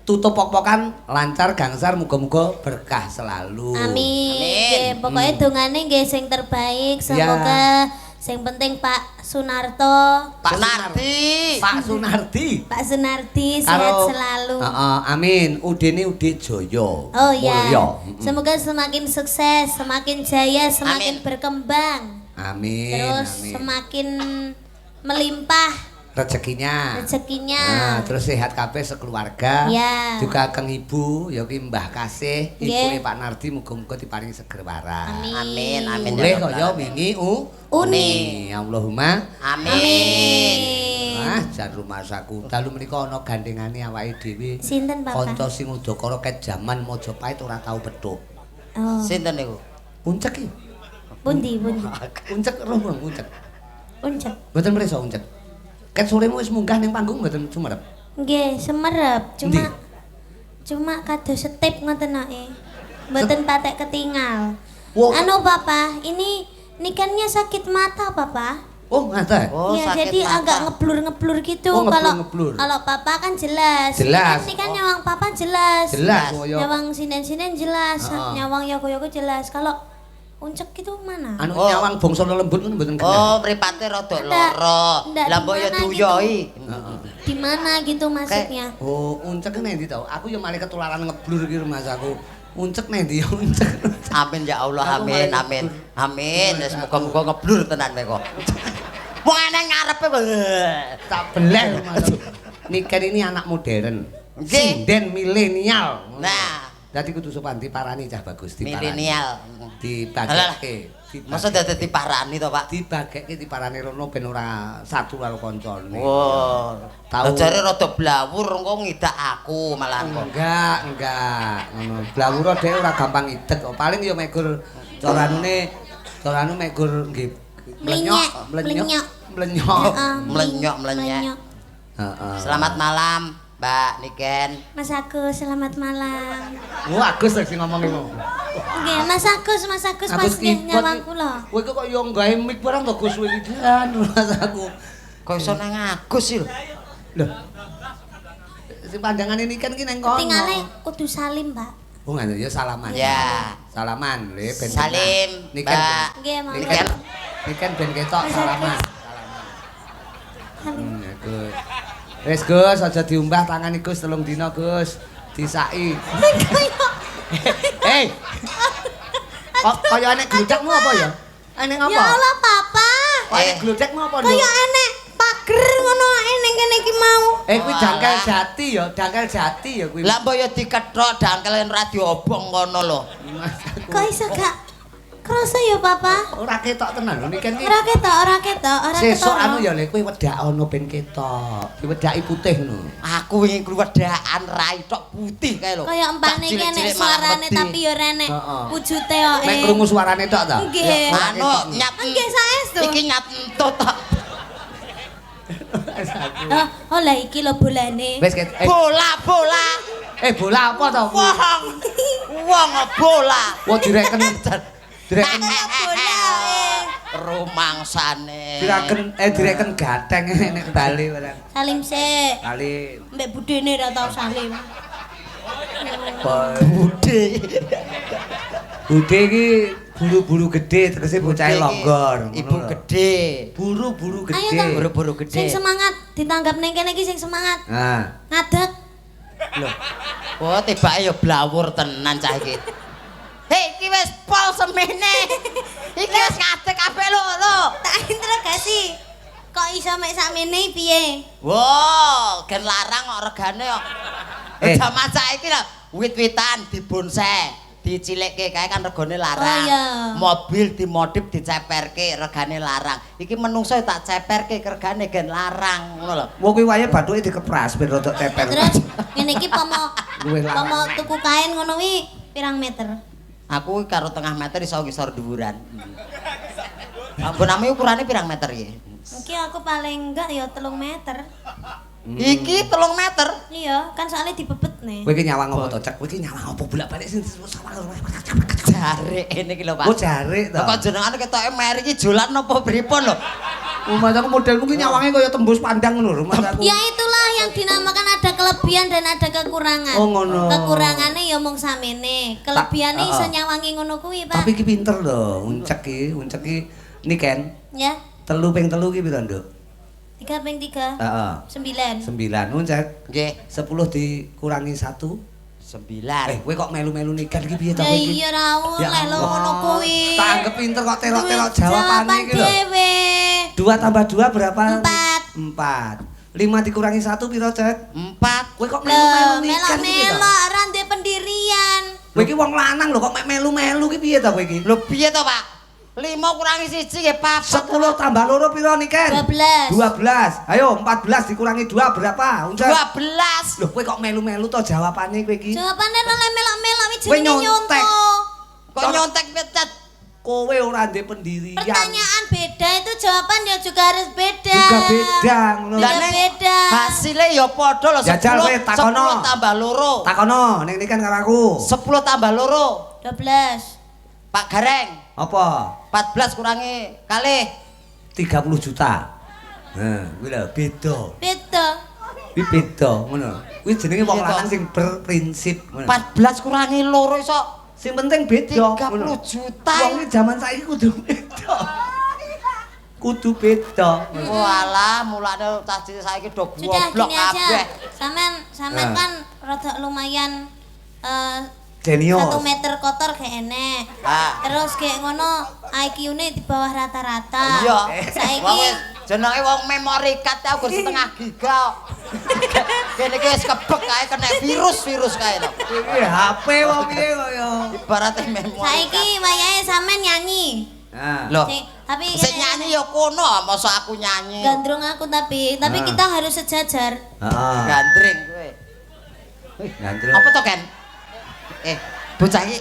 tutup pok-pokan lancar gangsar muga-muga berkah selalu. Amin. Amin. Pokoknya dongane nggih sing terbaik, semoga sing penting Pak Sunarto, Pak Sunardi. Pak Sunardi. Pak Sunardi sehat selalu. Heeh, amin. Udene Ude Jaya. Oh iya. Semoga semakin sukses, semakin jaya, semakin berkembang. Amin. Terus amin. Semakin melimpah rezekinya. Rezekinya. Nah, terus sehat kabeh sekeluarga. Ya. Juga keng ibu, ya ki Mbah Kasih, ibune Pak Nardi muga-muga diparingi seger waras. Amin. Amin amin. Mulih kaya wingi uni. Allahumma amin. Ah, jan rumasaku. Dalu menika ana gandengane awake dhewe. Sinten Bapak? Kanca sing udakara ket jaman Majapahit ora tau petuk. Oh. Sinten niku? Uncek iki. Pundi pundi? Uncek roh uncek. Uncek. Mboten mresa uncek. Ket soremu wis munggah ning panggung mboten sumerep? Nggih, semerep. Cuma kados setip ngoten ae. Mboten patek ketingal. Wow. Anu Papa, ini Nikennya sakit mata Papa. Oh, ngaten. Oh, ya, sakit jadi mata. Agak ngeblur-ngeblur gitu. Oh, kalau kalau Papa kan jelas. Jelas. Ini kan nyawang Papa jelas. Jelas. Nyawang sinden-sinden jelas, nyawang yogo-yogo jelas. Kalau uncek itu mana? Anu nyawang bangsa lembut ngono mboten kena. Oh, mripate rada lara. Lah mbok ya duyoi. Di mana gitu maksudnya? Oh, uncek nang ndi to? Aku ya malah ketularan ngeblur iki rumahku. Uncek nang ndi uncek. Amin ya Allah, amin amin. Amin. Wis muga-muga ngeblur tenan kowe kok. Wong eneng ngarepe kok. Tak beleh rumahku. Niken ini anak modern. Sinden milenial. Nah, dadi kudu sopan diparani cah bagus diparani. Milenial. Dibageke. Masa dadi diparani to, Pak? Dibageke diparani rono ben ora satu karo kancane. Oh. Tau jare rada blawur engko ngidak aku malah kok. Enggak. Ngono. Blawur dhek ora gampang idek kok. Paling ya megur caranune megur nggih mlenyok. Mlenyok. Heeh. Selamat malam. Mbak Niken. Mas Agus, selamat malam. Oh, Agus sing ngomong iku. Nggih, Mas Agus, Mas Agus pas nggih nyawang kula. Kowe kok yo gawe mic barang to Gus kowe iki jan Mas aku. Kok iso nang Agus sih lho. Lho. Sing pandangane ini kan ki nang kono. Tingale kudu salim, Pak. Oh ngono ya salaman. Ya. Salaman le ben. Salim, Niken. Mbak. Nggih, monggo. Niken. Niken ben ketok salaman. Salim. Ya, Gus. Wis Gus, aja diumbah tangane Gus 3 dina Gus. Disaki. Hei. Kok kaya enek gludekmu apa ya? Enek apa? Ya Allah, Papa. Kok enek gludekmu apa, Nduk? Kaya enek pager ngono ae ning kene iki mau. Eh kuwi dangkel jati ya, dangkel jati ya kuwi. Lah mbok ya dikethok dangkel ora diobong kono lho. Kok iso gak krasa ya, Papa? Ora ketok tenan lho niken iki. Ora ketok, ora ketok, ora ketok. Sesuk anu ya le kowe wedakana ben ketok. Diwedaki putih ngono. Aku wingi kuwi wedakan rai tok putih kae lho. Kaya empane iki enek suarane tapi ya ora enek wujute kok. Mek krungu suarane tok ta? Nggih. Anu nyat. Nggih saestu. Iki nyat entut tok. Oh lah iki lho bolane. Wis bola-bola. Eh bola apa to? Wong. Wong bola. Wah direken. Direken bola. Rumangsane. Direken direken gateng nek bali barang. Salim sik. Salim. Mbek budene ora tau salim. Bude. Bude iki buru-buru gede tegese bocahe longgor. Ibu gede. Buru-buru gede. Buru-buru gede. Sing semangat ditanggap ning kene iki sing semangat. Nah. Ngadeg. Lho. Oh, tibake ya blawur tenan cah iki. Hei, iki wis pol semene. Iki wis ngadeg kabeh lho, lho. Tak interogasi. Kok iso mek sakmene piye? Wow, gen larang kok regane kok. Jaman saiki lho, wit-witan dibonsai, dicilikke kae kan regane larang. Oh, iya. Mobil dimodif diceperke regane larang. Iki menungso tak ceperke regane gen larang ngono lho. Wong kuwi wayahe bathuke dikepras ben rodok ceper. Terus ngene iki pomo tuku kain ngono kuwi pirang meter? Aku karo tengah meter iso ngisor dhuwuran. Ampun ame ukurane pirang meter iki? Iki aku paling enggak ya 3 meter. Iki 3 meter? Iya, kan soalnya dibebet nih. Kowe iki nyawang apa to, Cek? Kowe iki nyawang apa bolak-balik sing sawang. Jarik ngene iki lho, Pak. Oh, jarik to. Kok jenengane ketoke meri iki jolan apa pripun lho? Mas aku modelmu ki nyawange kaya tembus pandang ngono lho, Mas aku. Ya itulah yang dinamakan ada kelebihan dan ada kekurangan. Oh, ngono. Kekurangane ya mung samene, kelebihane iso nyawangi ngono kuwi, Pak. Tapi iki pinter lho, uncek iki niken. Ya. 3 ping 3 ki piro, Nduk? 3 ping 3. Heeh. 9. 9 uncek. Nggih. 10 dikurangi 1 9. Kowe kok melu-melu niken iki piye to kowe iki? Ya iya ra oleh lho ngono kuwi. Tak anggap pinter kok telok-telok jawabane iki lho. 2 tambah 2 berapa? 4. 4. 5 dikurangi 1 piro, Cek? 4. Kowe kok melu-melu niken iki to? Melok-melok ora ndek pendirian. Kowe iki wong lanang lho kok melu-melu ki piye to kowe iki? Lho piye to, Pak? 5 kurangi 1 nggih 4. 10 tambah 2 piro niken? 12. 12. Ayo 14 dikurangi 2 berapa? Uncek. 12. Lho kowe kok melu-melu to jawabane kowe iki? Jawabane ora melok-melok iki jenenge nyontek. Kok nyontek petet? Kowe ora ndek pendirian. Pertanyaan beda itu jawaban ya juga harus beda. Juga beda ngono. Juga beda. Hasilnya ya padha lho 10 10 tambah 2. Takono ning niken karo aku. 10 tambah 2. 12. Pak Gareng. Apa? 14 kurangi kalih 30 juta. Nah, kuwi lho beda. Beda. Kuwi beda ngono. Kuwi jenenge wong lanang sing berprinsip ngono. 14 kurangi 2 iso sing penting beda 30 juta. Wong iki jaman saiki kudu beda. Kudu beda. Walah, mulane cah cilik saiki do goblok kabeh. Sampean kan rada lumayan jenius. 1 meter kotor gak enek. Terus kayak ngono IQ-ne di bawah rata-rata. Iya. Saiki jenenge wong memori card aku setengah giga. Kene iki wis kebek kae kena virus-virus kae lho. Iki HP wae piye kok ya. Ibarate memori. Saiki wayahe sampean nyanyi. Nah. Lho. Tapi sing nyanyi ya kono, mosok aku nyanyi. Gandrung aku tapi kita harus sejajar. Heeh. Gandring kowe. Gandrung. Apa to, Ken? Bocah iki.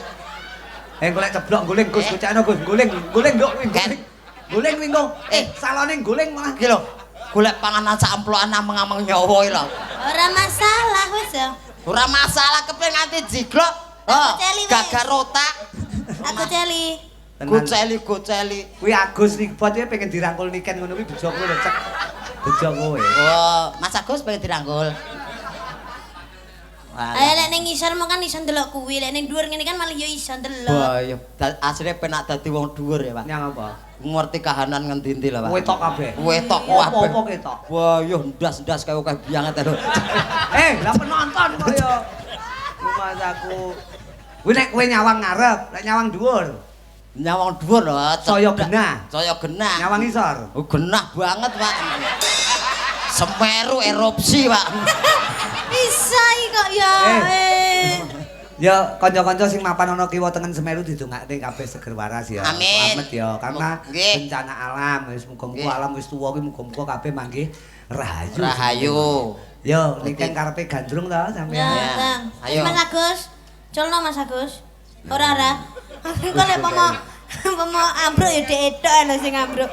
Golek ceblok guling Gus, bocahno Gus, guling, guling nduk kuwi. Guling kuwi engko. Salone guling malah. Iki lho, golek panganan sak amplokan ameng-ameng nyawa iki lho. Ora masalah wis ya. Ora masalah kepen nganti jiglok. Oh, gagar otak. Aku celi. Goceli goceli. Kuwi Agus Nikbot iki pengen dirangkul Niken ngono kuwi bejo kowe lho, Cek. Bejo kowe. Oh, Mas Agus pengen dirangkul. Ayo lek ning ngisor mau kan iso ndelok kuwi, lek ning dhuwur ngene kan malah ya iso ndelok. Wah, ya asline penak dadi wong dhuwur ya, Pak. Nyang apa? Ngerti kahanan ngendi-endi lho, Pak. Wetok kabeh. Wetok kabeh. Apa-apa ketok. Wah, yo ndas-ndas kaya akeh banget lho. Eh, lah penonton kok ya. Mas aku. Kuwi nek kowe nyawang ngarep, nek nyawang dhuwur. Nyawang dhuwur lho. Saya genah. Saya genah. Nyawang isor. Oh, genah banget, Pak. Semeru erupsi, Pak. Bisa kok ya. Ya kanca-kanca sing mapan ana kiwa tengen Semeru didongakne kabeh seger waras ya. Amin. Slamet ya karena bencana alam wis muga-muga alam wis tuwa kuwi muga-muga kabeh manggih rahayu. Rahayu. Yo niken karepe gandrung to sampean. Ya, ayo. Mas Agus, culno Mas Agus. Ora ora. Engko lek pomo ambruk ya dhek ethok lho sing ambruk.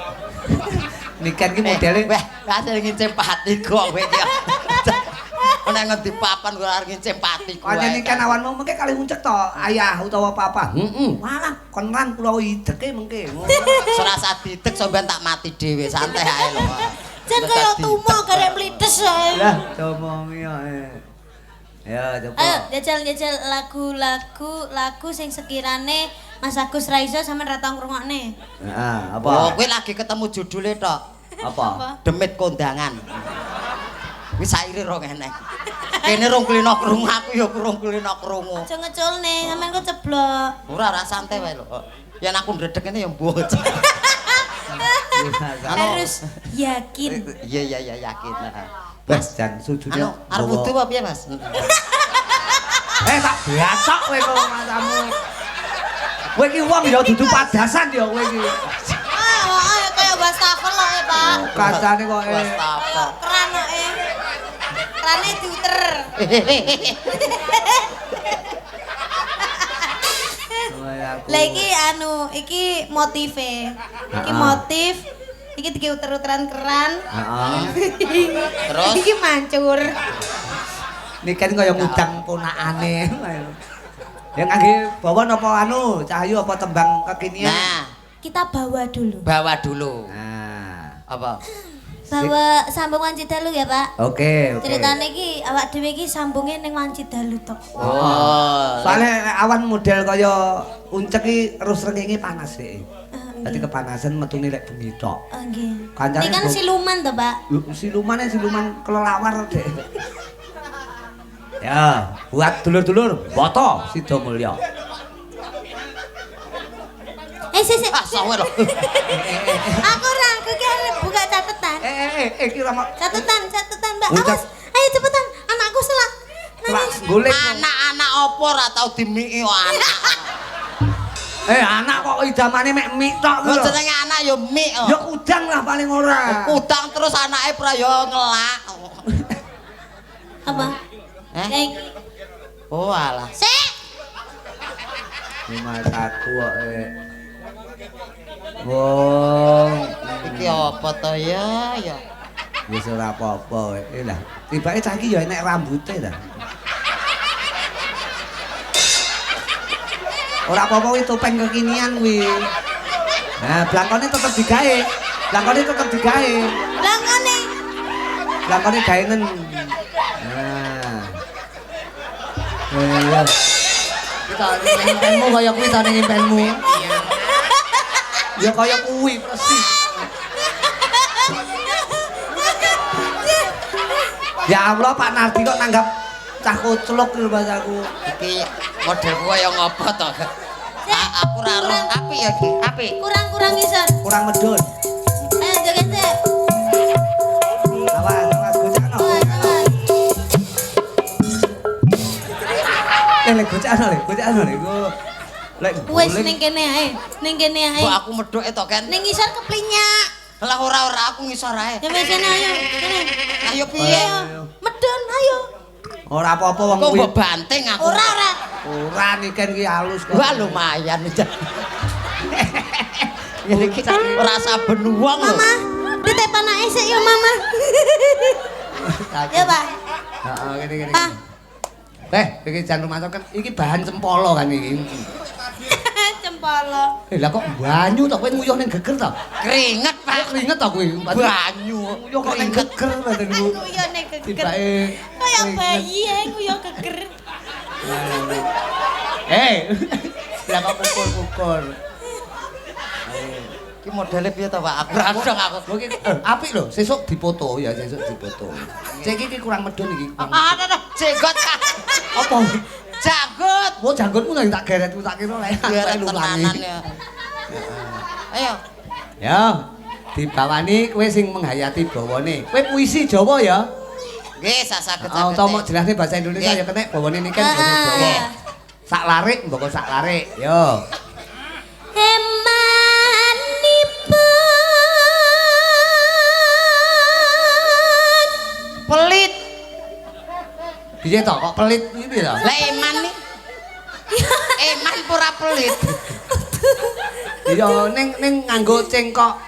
Niken ki modele weh, hasil ngincim pati kok kowe iki. Nek ngendi papan ora arep ngincim pati kowe. Pancen niken awanmu mengke kali uncek to ayah utawa papa. Heeh. Walah kon ran kula ideke mengke. Ora usah didek sampean tak mati dhewe santai ae lho. Jan kaya tumo garek mlites ae. Lah domongi ae. Ya coba. Ayo jajal-jajal lagu-lagu lagu sing sekirane Mas Agus ra iso sampean ra tau ngrungokne. Heeh, apa? Oh, kowe lagi ketemu judule tok. Apa? Demit Kondangan. Wis saire rong eneng. Kene rong kulino krungu, aku ya rong kulino krungu. Aja ngeculne, sampean kok ceblok. Ora ora santai wae lho. Yen aku ndredeg ngene ya mbuh. Harus yakin. Iya iya iya yakin. Wes jan sujune. Anu arep wudu apa piye, Mas? Eh tak blacok kowe kok masamu. Kowe iki wong ya dudu padasan ya kowe iki. Ah, kaya wastafel lho, Pak. Kacane kok wastafel. Keran kok. Kerane diuter. Lah iki anu, iki motive. Iki motif, iki dike uter-uteran keran. Heeh. Terus iki mancur. Niken kaya ngudang ponakane. Ya ngangge bawa napa anu, Cahyu apa tembang kekinian? Nah, kita bawa dulu. Bawa dulu. Nah, apa? Bawa sambung Wanci Dalu ya, Pak. Oke, oke. Ceritane iki awak dhewe iki sambunge ning Wanci Dalu tok. Oh. Soale awan model kaya uncek iki terus srengenge panas sih. Dadi kepanasan metune lek bengi tok. Oh nggih. Kancane Ini kan siluman to, Pak. Silumane siluman kelelawar, Dek. Ya, buat dulur-dulur Boto Sidomulyo. Sik. Ah, sawe lho. Aku ora, aku ki arep buka catatan. Iki ora catatan, Mbak. Awas. Ayo cepetan, anakku selak. Nangis. Golek. Anak-anak opo ora tau dimiki kok anak. Anak kok idamane mek mik tok lho. Jenenge anak ya mik kok. Ya kudang lah paling ora. Kudang terus anake pra ya ngelak. Apa? Eh? Oh alah. Sik. Mataku kok. Wong iki apa to ya ya. Wis ora apa-apa kowe. Lah, tibake cah iki ya enek rambute ta. Ora apa-apa kuwi topeng kekinian kuwi. Nah, blangkone tetep digawe. Blangkone tetep digawe. Blangkone. Blangkone gaenen. Nah. Iya. Kita ning impenmu kaya kuwi ta ning impenmu. Ya kaya kuwi persis. Ya Allah Pak Nardi kok nanggap cah koclok lho Mas aku. Iki modelku kaya ngopo to? Aku ora roh apik ya iki, apik. Kurang-kurang isor. Kurang medun. Ayo joget sik. Awas, awas gocakno. Lek gocakno lek, gocakno lek. Lek wis ning kene ae, ning kene ae. Kok aku medhoke to, Ken? Ning ngisor keplinyak. Lah ora-ora aku ngisor ae. Ya wis kene ayo, kene. Ayo piye? Medun ayo. Ora apa-apa wong kuwi. Kok mbok banting aku. Ora ora. Ora niken ki halus kok. Wah lumayan. Ngene iki ora saben wong lho. Mama, titip anake sik ya Mama. Ya, Pak. Heeh, ngene-ngene. Eh, iki jan rumah kan iki bahan cempolo kan iki. Cempolo. Pala. Lah kok banyu to kowe nguyuh ning geger to? Keringet, Pak. Keringet to kowe. Banyu. Nguyuh kok ning geger badan ku. Nguyuh ning geger. Tibake kaya bayi e nguyuh geger. Lah kok pukul-pukul. Iki modele piye to, Pak? Aku rasong aku. Lho iki apik lho, sesuk dipoto ya, sesuk dipoto. Cek iki kurang medun iki. Ah, nah, jenggot. Apa? Janggut. Oh, janggutmu lho tak geret, tak kira lek Geret tenanan ya. Ayo. Ya, dibawani kowe sing menghayati bawane. Kowe puisi Jawa ya? Nggih, sak-saged-saged. Utawa mok jelasne bahasa Indonesia ya kenek bawane niki kan basa Jawa. Sak larik mboko sak larik. Yo. Emanipun Pelit. Piye to kok pelit iki piye to? Lah eman nih. Eman pura pelit. Iya ning ning nganggo cengkok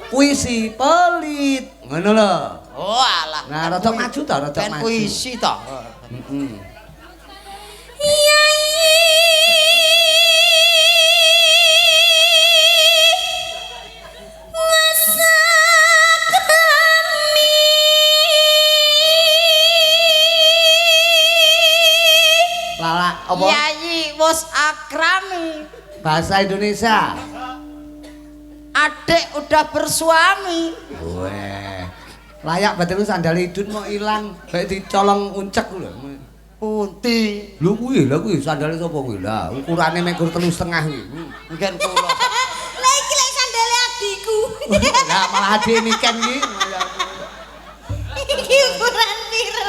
puisi pelit. Ngono lho. Oh alah. Nah, rada maju to, rada maju. Puisi to. Heeh. Lala apa? Yayi wis akrami. Bahasa Indonesia. Adik udah bersuami. Weh. Layak bae sandal idun mau ilang, bae dicolong uncek lho. Punti. Lho kuwi, lha kuwi sandale sapa kuwi? Lah ukurane mek gur 3,5 kuwi. Mungkin kula. Lah iki lek sandale adikku. Lah malah adik niken iki. Iki ukuran piro?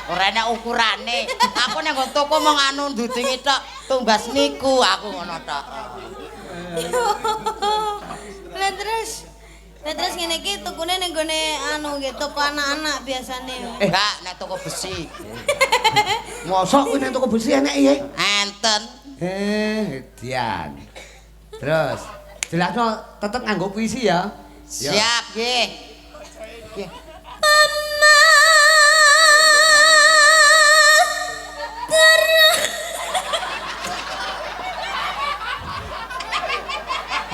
Ora enak ukurane. Aku nek nggon toko mong anu ndudingi tok, tumbas niku aku ngono tok. Lah terus ngene iki tukune ning gone anu nggih toko anak-anak biasane. Enggak, nek toko besi. Mosok kuwi nek toko besi enek ya? Enten. Edian. Terus jelasno tetep nganggo puisi ya. Siap nggih. Nggih.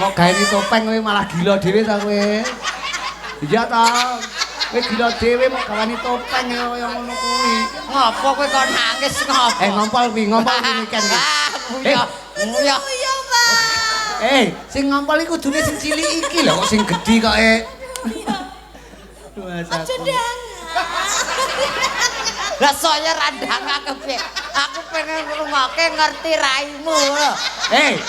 Mau gawe topeng kowe malah gila dhewe ta kowe. Iya ta. Kowe gila dhewe mau gawani topeng kaya ngono kuwi. Ngopo kowe kok nangis ngopo? Ngompol kuwi, ngompol kuwi niken iki. Ah, nguyah. Nguyah, Pak. Sing ngompol iki kudune sing cilik iki lho kok sing gedhi kok e. Aja ndang. Lah saya randang aku piye? Aku pengen ngrungokke ngerti raimu lho.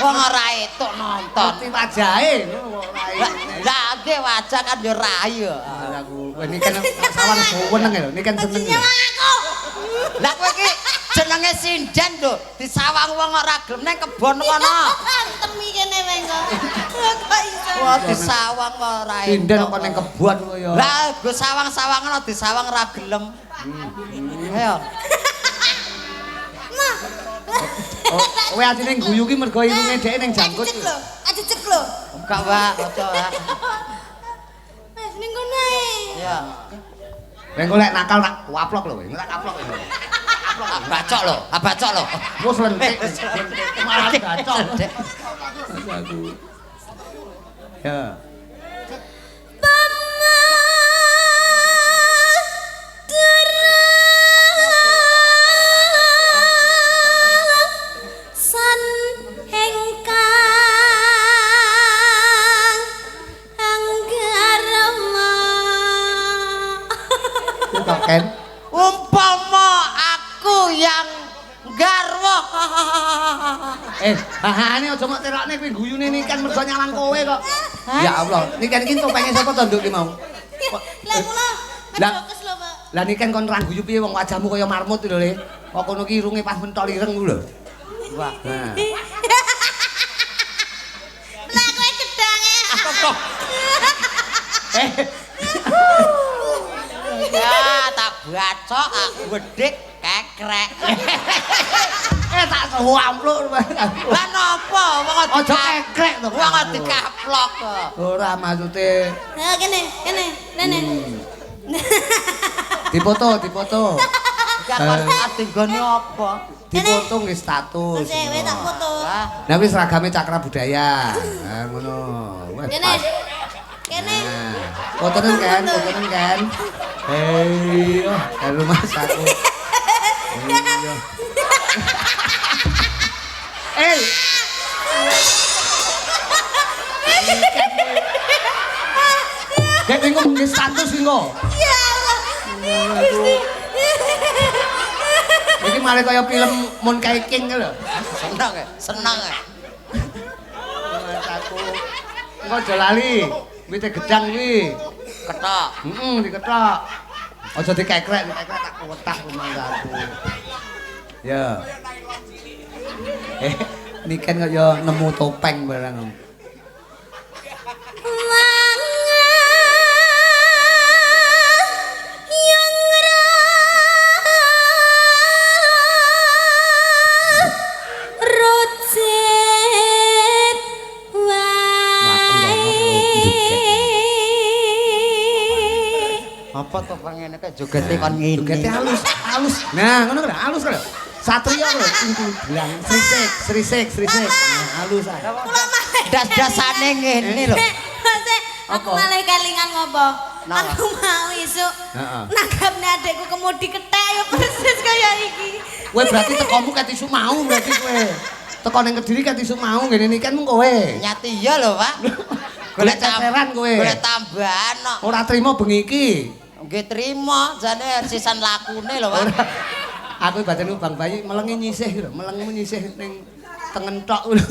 Wong ora etuk nonton. Ngerti wajahe ngono kok rai. Lah nggih wajah kan yo rai yo. Aku kowe niki kan sawang seneng lho, niki kan seneng. Lah kowe iki jenenge sinden lho, disawang wong ora gelem nang kebon kono. Temi kene wae kok. Kok iso. Wah disawang ora etuk. Sinden kok nang kebon kok ya. Lah go sawang-sawangan disawang ora gelem. Ayo. Ma. Kowe atine guyu ki mergo irunge dhek ning janggut. Ajecek lho. Enggak, Pak, aja, Pak. Wis ning kono ae. Iya. Kowe engko lek nakal tak waplok lho kowe. Tak kaplok kowe. Bacok lho, bacok lho. Wis lentik. Malah bacok. Aku. Ya. Ken. Umpama aku yang garwa. Hahane aja mok terokne kuwi guyune niken mergo nyawang kowe kok. Ya Allah, niken iki topenge sapa to nduk ki mau? Lah kula fokus lho, Pak. Lah niken kon ra guyu piye wong wajahmu kaya marmut lho, Le. Kok kono ki irunge pas mentol ireng ku lho. Wah. Lah kowe gedange. Ya tak bacok aku wedhik kekrek. Tak suampluk. Lah napa wong aja kekrek to. Wong dikaplok kok. Ora maksude. Ha kene, kene, rene. Dipoto, dipoto. Iki aku arep nggone apa? Dipoto nggih status. Sik, wis tak foto. Lah wis seragame Cakra Budaya. Nah ngono. Wes. Kene. Kene. Fotonen kan, fotonen kan. Iya, karo Mas aku. Iya. Eh. Kayak bingung nggih status engko. Ya Allah. Gusti. Iki malah kaya film Monkey King lho. Seneng ya, seneng ya. Mas aku. Engko aja lali. Wite gedang kuwi. Ketok. Heeh, diketok. Aja dikekrek, dikekrek tak wetak rumangsaku. Ya. Niken kaya nemu topeng barang. Apa to pengene kok jogete kon ngene. Jogete halus, halus. Nah, ngono lho, halus lho. Satria lho, bilang srisik, srisik, srisik. Nah, halus ae. Das-dasane ngene lho. Aku malah kelingan ngopo? Aku mau isuk. Nanggapne adekku kemudi kethek ya persis kaya iki. Kowe berarti tekomu ket isuk mau berarti kowe. Teko ning Kediri ket isuk mau ngene iki kan mung kowe. Nyati iya lho, Pak. Golek ceceran kowe. Golek tambahan kok. Ora trimo bengi iki. Nggih trimo, jane sisan lakune lho, Pak. Aku batinku Bang Bayi melengi nyisih lho, melengmu nyisih ning tengen tok lho.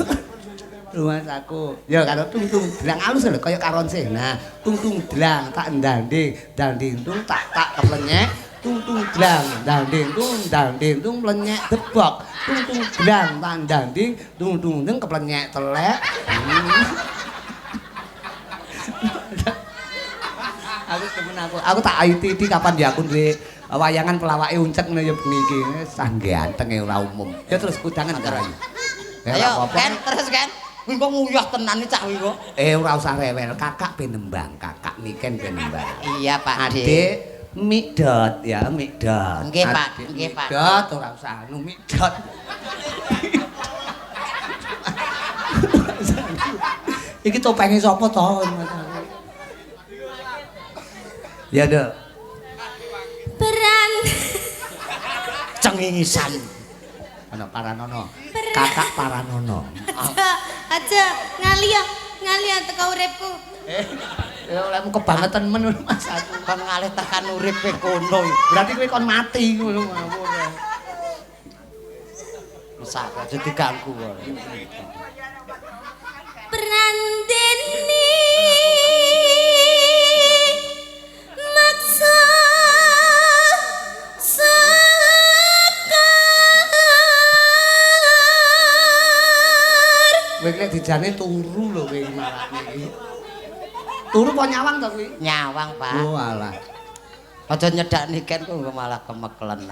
Lho Mas aku. Ya karo tung-tung dlang alus lho kaya karonse. Nah, tung-tung dlang tak ndande, ndanding tung tak tak keplenyek, tung-tung dlang ndanding tung ndanding tung mlenyek debok. Tung-tung dlang tak ndanding, tung-tung tung keplenyek telek. Aku demen aku. Aku tak ITT kapan ya aku duwe wayangan pelawake uncek ngono ya bengi iki. Sah gantenge ora umum. Ya terus kudangan karo. Ayo, kan terus kan. Kuwi kok nguyah tenan iki cah kuwi kok. Ora usah rewel, kakak ben nembang, kakak Niken ben nembang. Iya, Pak. Adik Mikdot ya, Mikdot. Nggih, Pak. Nggih, Pak. Mikdot ora usah anu Mikdot. Iki topenge sapa to? Ya, Dok. Peran cengingisan. Ana Paranono. Kakak Paranono. Aja, aja ngaliya, ngaliya teko uripku. Ya olehmu kebangetan men Mas aku. Kon ngalih tekan uripe kono. Berarti kowe kon mati ngono ngawur. Mesak aja diganggu kok. Prandeni maksa Kowe nek dijane turu lho kowe marane iki. Turu apa nyawang to kuwi? Nyawang, Pak. Oh alah. Aja nyedak Niken kok malah kemeklen.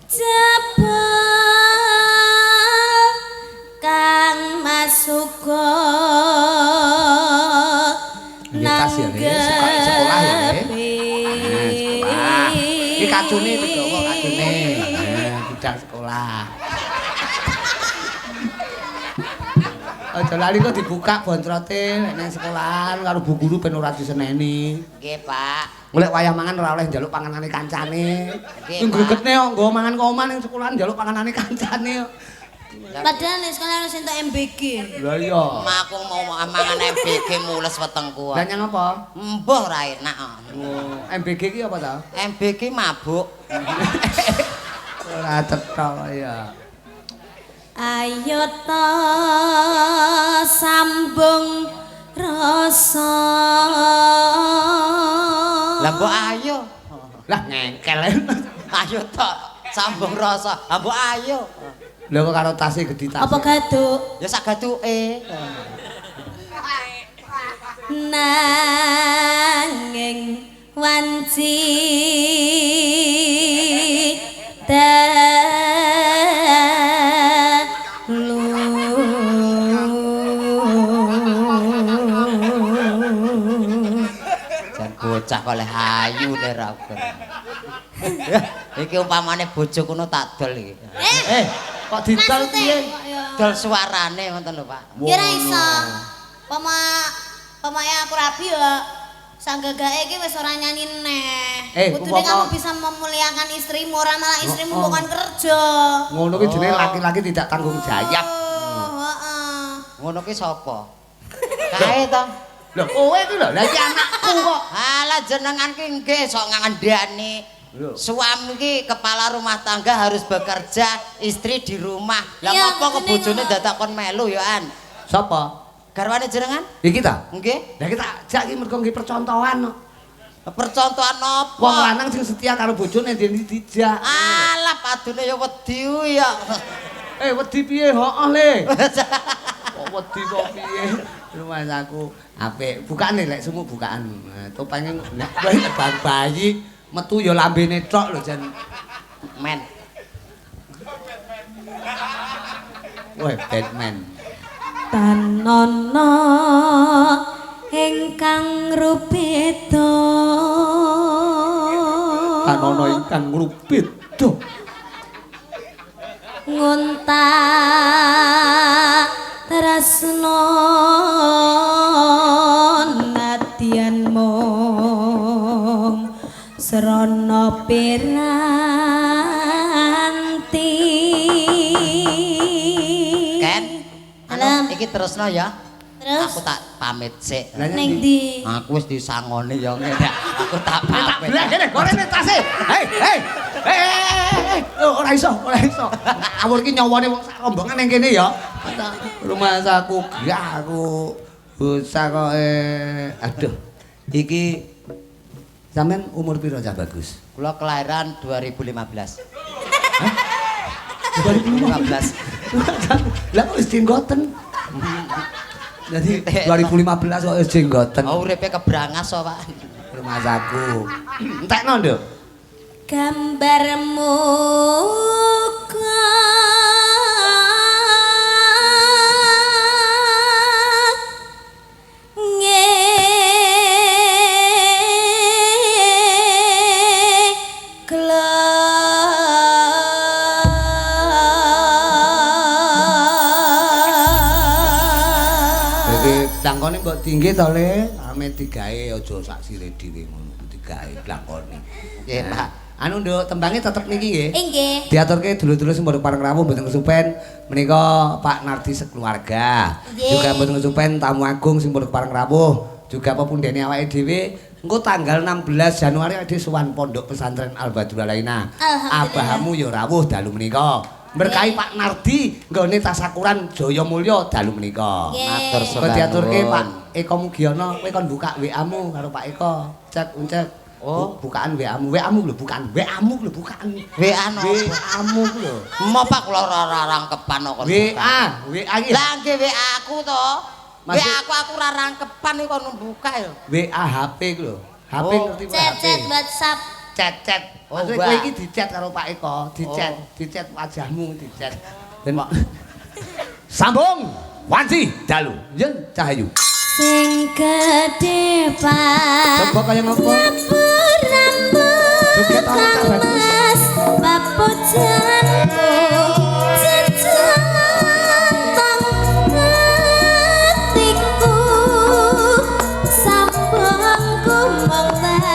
Jebul kang masuka nang ya, sekolah ya, Le. Nah, sekolah. Iki kacune digawa kacune. Nah, budal sekolah. Aja lali kok dibuka bontrote nek nang sekolahan karo bu guru ben ora diseneni. Nggih, Pak. Golek wayah mangan ora oleh njaluk panganane kancane. Nggih, gregetne kok nggo mangan kok omah ning sekolahan njaluk panganane kancane. Padahal ning sekolah wis entuk MBG. Lah iya. Aku mau mangan MBG mules wetengku. Lah nyang apa? Embuh ora enak. Oh, MBG ki apa ta? MBG mabuk. Ora cetha ya. Ayo ta sambung rasa. Lah mbok ayo. Lah ngengkel. Ayo ta sambung rasa. Lah mbok ayo. Lha kok karo tase gedhi tase. Apa gaduk? Ya sak gaduke. Nanging wanci Jan bocah Bocah kok leh ayu nek ra ukur. Iki umpamane bojo kono tak dol iki. Eh, kok didol piye? Dol suarane ngoten lho, Pak. Ya ora iso. Pama pamane aku rabi ya sanggagake iki wis ora nyanyi neh. Kudune kamu bisa memuliakan istrimu, ora malah istrimu bukan kerja. Ngono ki jenenge laki-laki tidak tanggung jawab. Heeh. Ngono ki sapa? Kae to. Lho kowe iki lho, lha iki anakku kok. Alah jenengan ki nggih sok ngandani. Suami ki kepala rumah tangga harus bekerja, istri di rumah. Lah ngopo kok bojone dadak kon melu ya an? Sapa? Garwane jenengan? Iki ta? Nggih. Lah kita ajak iki mergo nggih percontohan kok. Percontohan apa? Wong lanang sing setia karo bojone ndene dijak. Alah padune ya wedi ya. Eh wedi piye? Heeh le. Kok wedi kok piye? Rumah aku apik. Bukane lek sumuk bukaan. Topenge nek bayi metu ya lambene tok lho jan. Men. Weh Batman. Tanono ingkang rubeda. Tanono ingkang rubeda. Nguntak tresno nadyan mung srana piranti. Ken, anu iki terusno ya. Terus aku tak pamit sik. Ning ndi? Aku wis disangoni ya ngene. Aku tak pamit. Tak kene, gorene tase. Hei, hei. Hei, ora iso, ora iso. Ngawur iki nyawane wong sak rombongan ning kene ya. Rumah saku gah aku bocah kok aduh. Iki sampean umur piro Cah Bagus? Kula kelahiran 2015. Hah? 2015. Lah kok wis jenggoten? Jadi 2015 kok wis jenggoten. Oh uripe kebrangas kok, Pak. Rumah saku. Entekno, Nduk. Gambarmu Blangkone mbok tinggi to Le, ame digawe aja sak sire dhewe ngono, digawe blangkone. Nggih, Pak. Anu Nduk, tembange tetep niki nggih. Nggih. Diaturke dulur-dulur sing padha pareng rawuh mboten kesupen menika Pak Nardi sekeluarga. Juga mboten kesupen tamu agung sing padha pareng rawuh, juga pepundhene awake dhewe. Engko tanggal 16 Januari awake dhewe sowan Pondok Pesantren Al Badrul Alaina. Abahamu ya rawuh dalu menika. Berkahi Pak Nardi nggone tasakuran Jaya Mulya dalu menika. Matur suwun. Diaturke Pak Eko Mugiono, kowe kon buka WA-mu karo Pak Eko. Cek uncek. Oh, bukaan WA-mu. WA-mu lho, bukaan. WA-mu lho, bukaan. WA no. WA-mu lho. Mo Pak kula ora rangkepan kok. WA, WA iki. Lah nggih WA aku to. WA aku ora rangkepan iki kon buka ya. WA HP ku lho. HP ngerti HP. Chat WhatsApp. Chat-chat. Maksudnya kowe iki di-chat karo Pak Eko, di-chat, di-chat wajahmu, di-chat. Ben sambung wanci dalu yen Cahayu. Sing gedhe Pak. Coba kaya ngopo? Joget ana Cah Bagus. Papujanku jejantong atiku sambungku mung dalu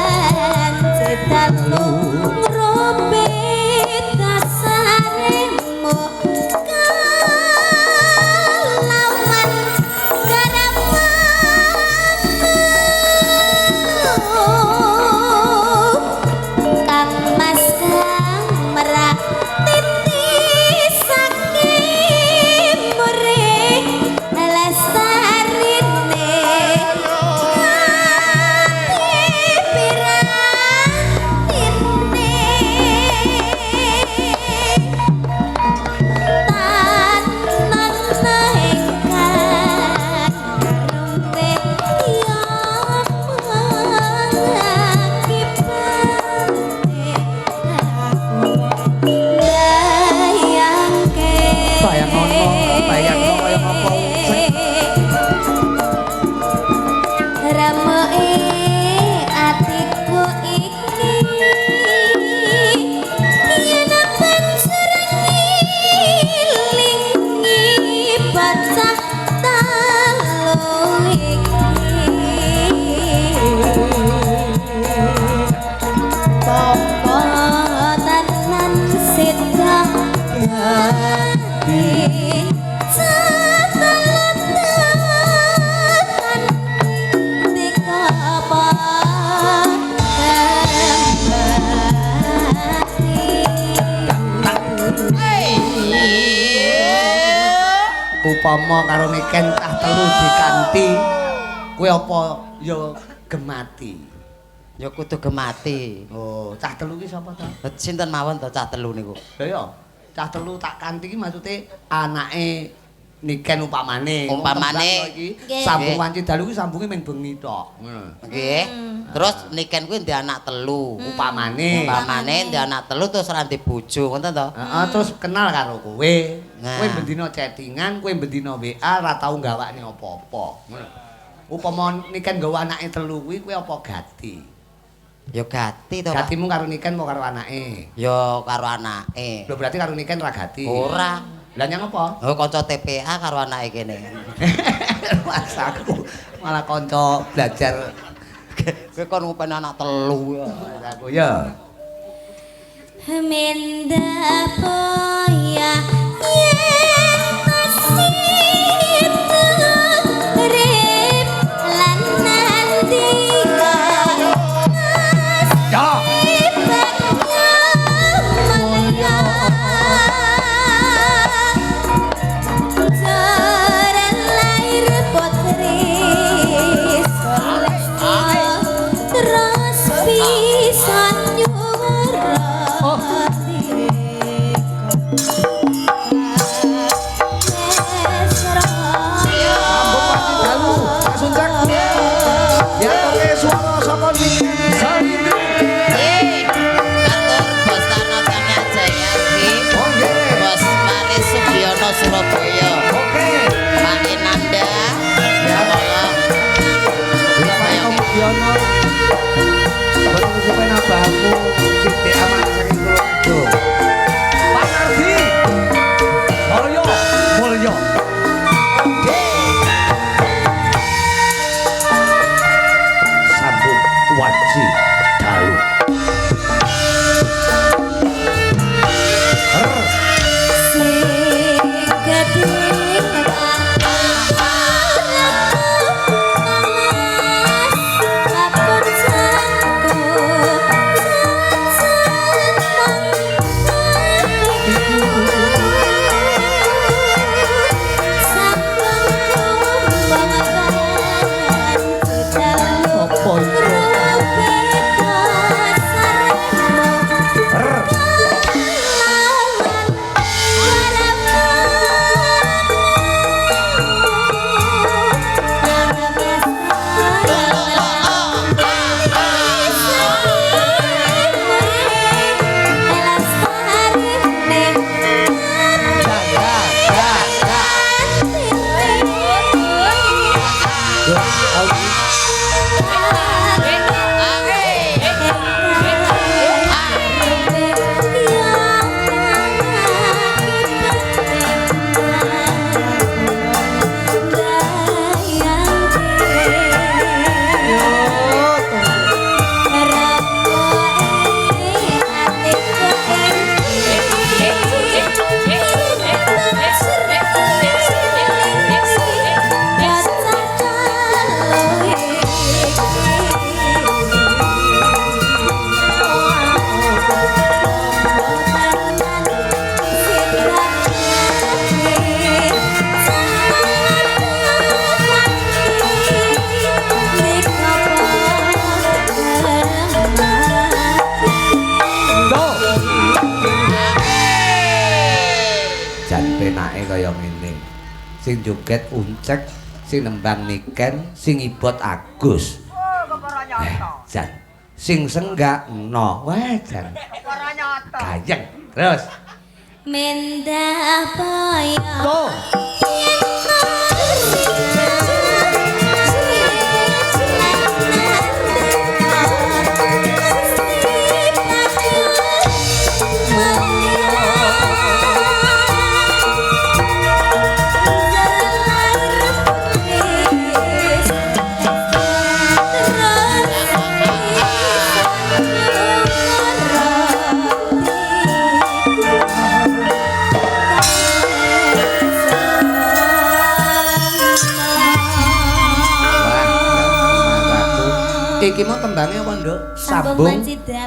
Kang Mas Kang Merak. Upama karo Niken cah telu dikanti, kowe apa ya gemati? Ya kudu gemati. Oh, cah telu ki sapa to? Sinten mawon to cah telu niku? Lha ya, cah telu tak kanti ki maksude anake Niken upamane. Umpamane iki sambung wanci dalu ki sambunge ming bengi tok. Ngono. Nggih. Terus Niken kuwi ndek anak telu. Upamane. Upamane ndek anak telu terus ora ndek bojo, ngoten to? Heeh, terus kenal karo kowe. Kowe bendina chattingan, kowe bendina WA ora tau gawakne apa-apa. Ngono. Upama Niken nggawa anake telu kuwi kowe apa gati? Ya gati to, Pak. Gatimu karo Niken apa karo anake? Ya karo anake. Lho berarti karo Niken ora gati. Ora. Lah nyang apa? Oh kanca TPA karo anake kene. Mas aku malah kanca belajar. Kowe kon ngupeni anak telu ya. Aku ya. Mendapaya yen urip lan nandika. Ya. Surabaya. Oke. Pak Enanda. Ya. Pak Mugiono. Boten kesupen abahmu Siti Aman saking Kulonjo. Pak Nardi. Mulya, mulya. Sambung wanci dalu. Sing joget Uncek, sing nembang Niken, sing ibot Agus. Oh, perkara nyata. Jan. Sing senggak no. Wah, jan. Perkara nyata. Gayeng. Terus. Mendapaya. Tuh. Iki mau tembangnya apa, Nduk? Sambung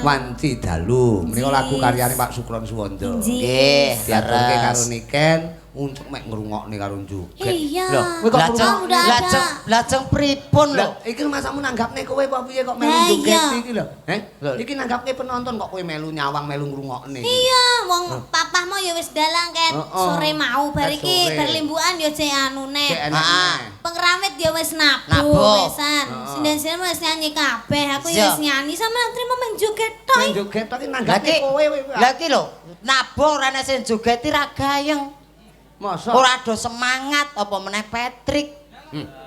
Wanci Dalu. Menika lagu karyane Pak Sukron Suwondo. Nggih, diaturke karo Niken, Uncek mek ngrungokne karo joget. Iya. Lho, kowe kok Lajeng lajeng lajeng pripun lho? Iki masamu nanggapne kowe apa piye kok melu joget iki lho? Heh? Iki nanggapne penonton kok kowe melu nyawang melu ngrungokne. Iya, wong papahmu ya wis dalang ket sore mau bar iki berlimbukan ya jek anune. Heeh. Pengrawit ya wis nabuh wisan. Sinden-sinden wis nyanyi kabeh, aku ya wis nyanyi sama trimo men joget tok. Men joget tok iki nanggapne kowe. Lah iki lho, nabuh ora ana sing joget ra gayeng. Masa? Ora do semangat apa meneh Patrick.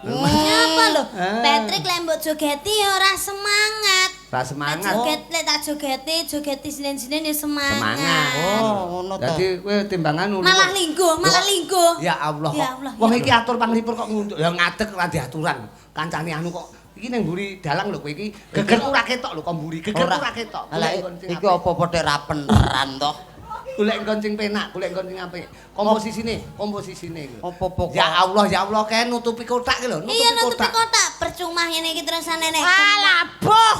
Nyapa lho? Patrick lek mbok jogeti ya ora semangat. Ora semangat. Joget lek tak jogeti, jogeti sinden-sinden ya semangat. Semangat. Oh, ngono to. Dadi kowe timbangan ngono. Malah lingguh, malah lingguh. Ya Allah. Ya Allah. Wong iki atur panglipur kok ngunduk. Ya ngadeg ora diaturan. Kancane anu kok iki ning mburi dalang lho kowe iki. Gegerku ora ketok lho kok mburi. Gegerku ora ketok. Lah iki apa-apa tek ra peneran to. Golek nggon sing penak, golek nggon sing apik. Komposisine, komposisine iki. Apa-apa. Ya Allah, ya Allah, kae nutupi kotak iki lho, nutupi kotak. Iya, nutupi kotak. Percuma ngene iki terusane nek. Alah, boh.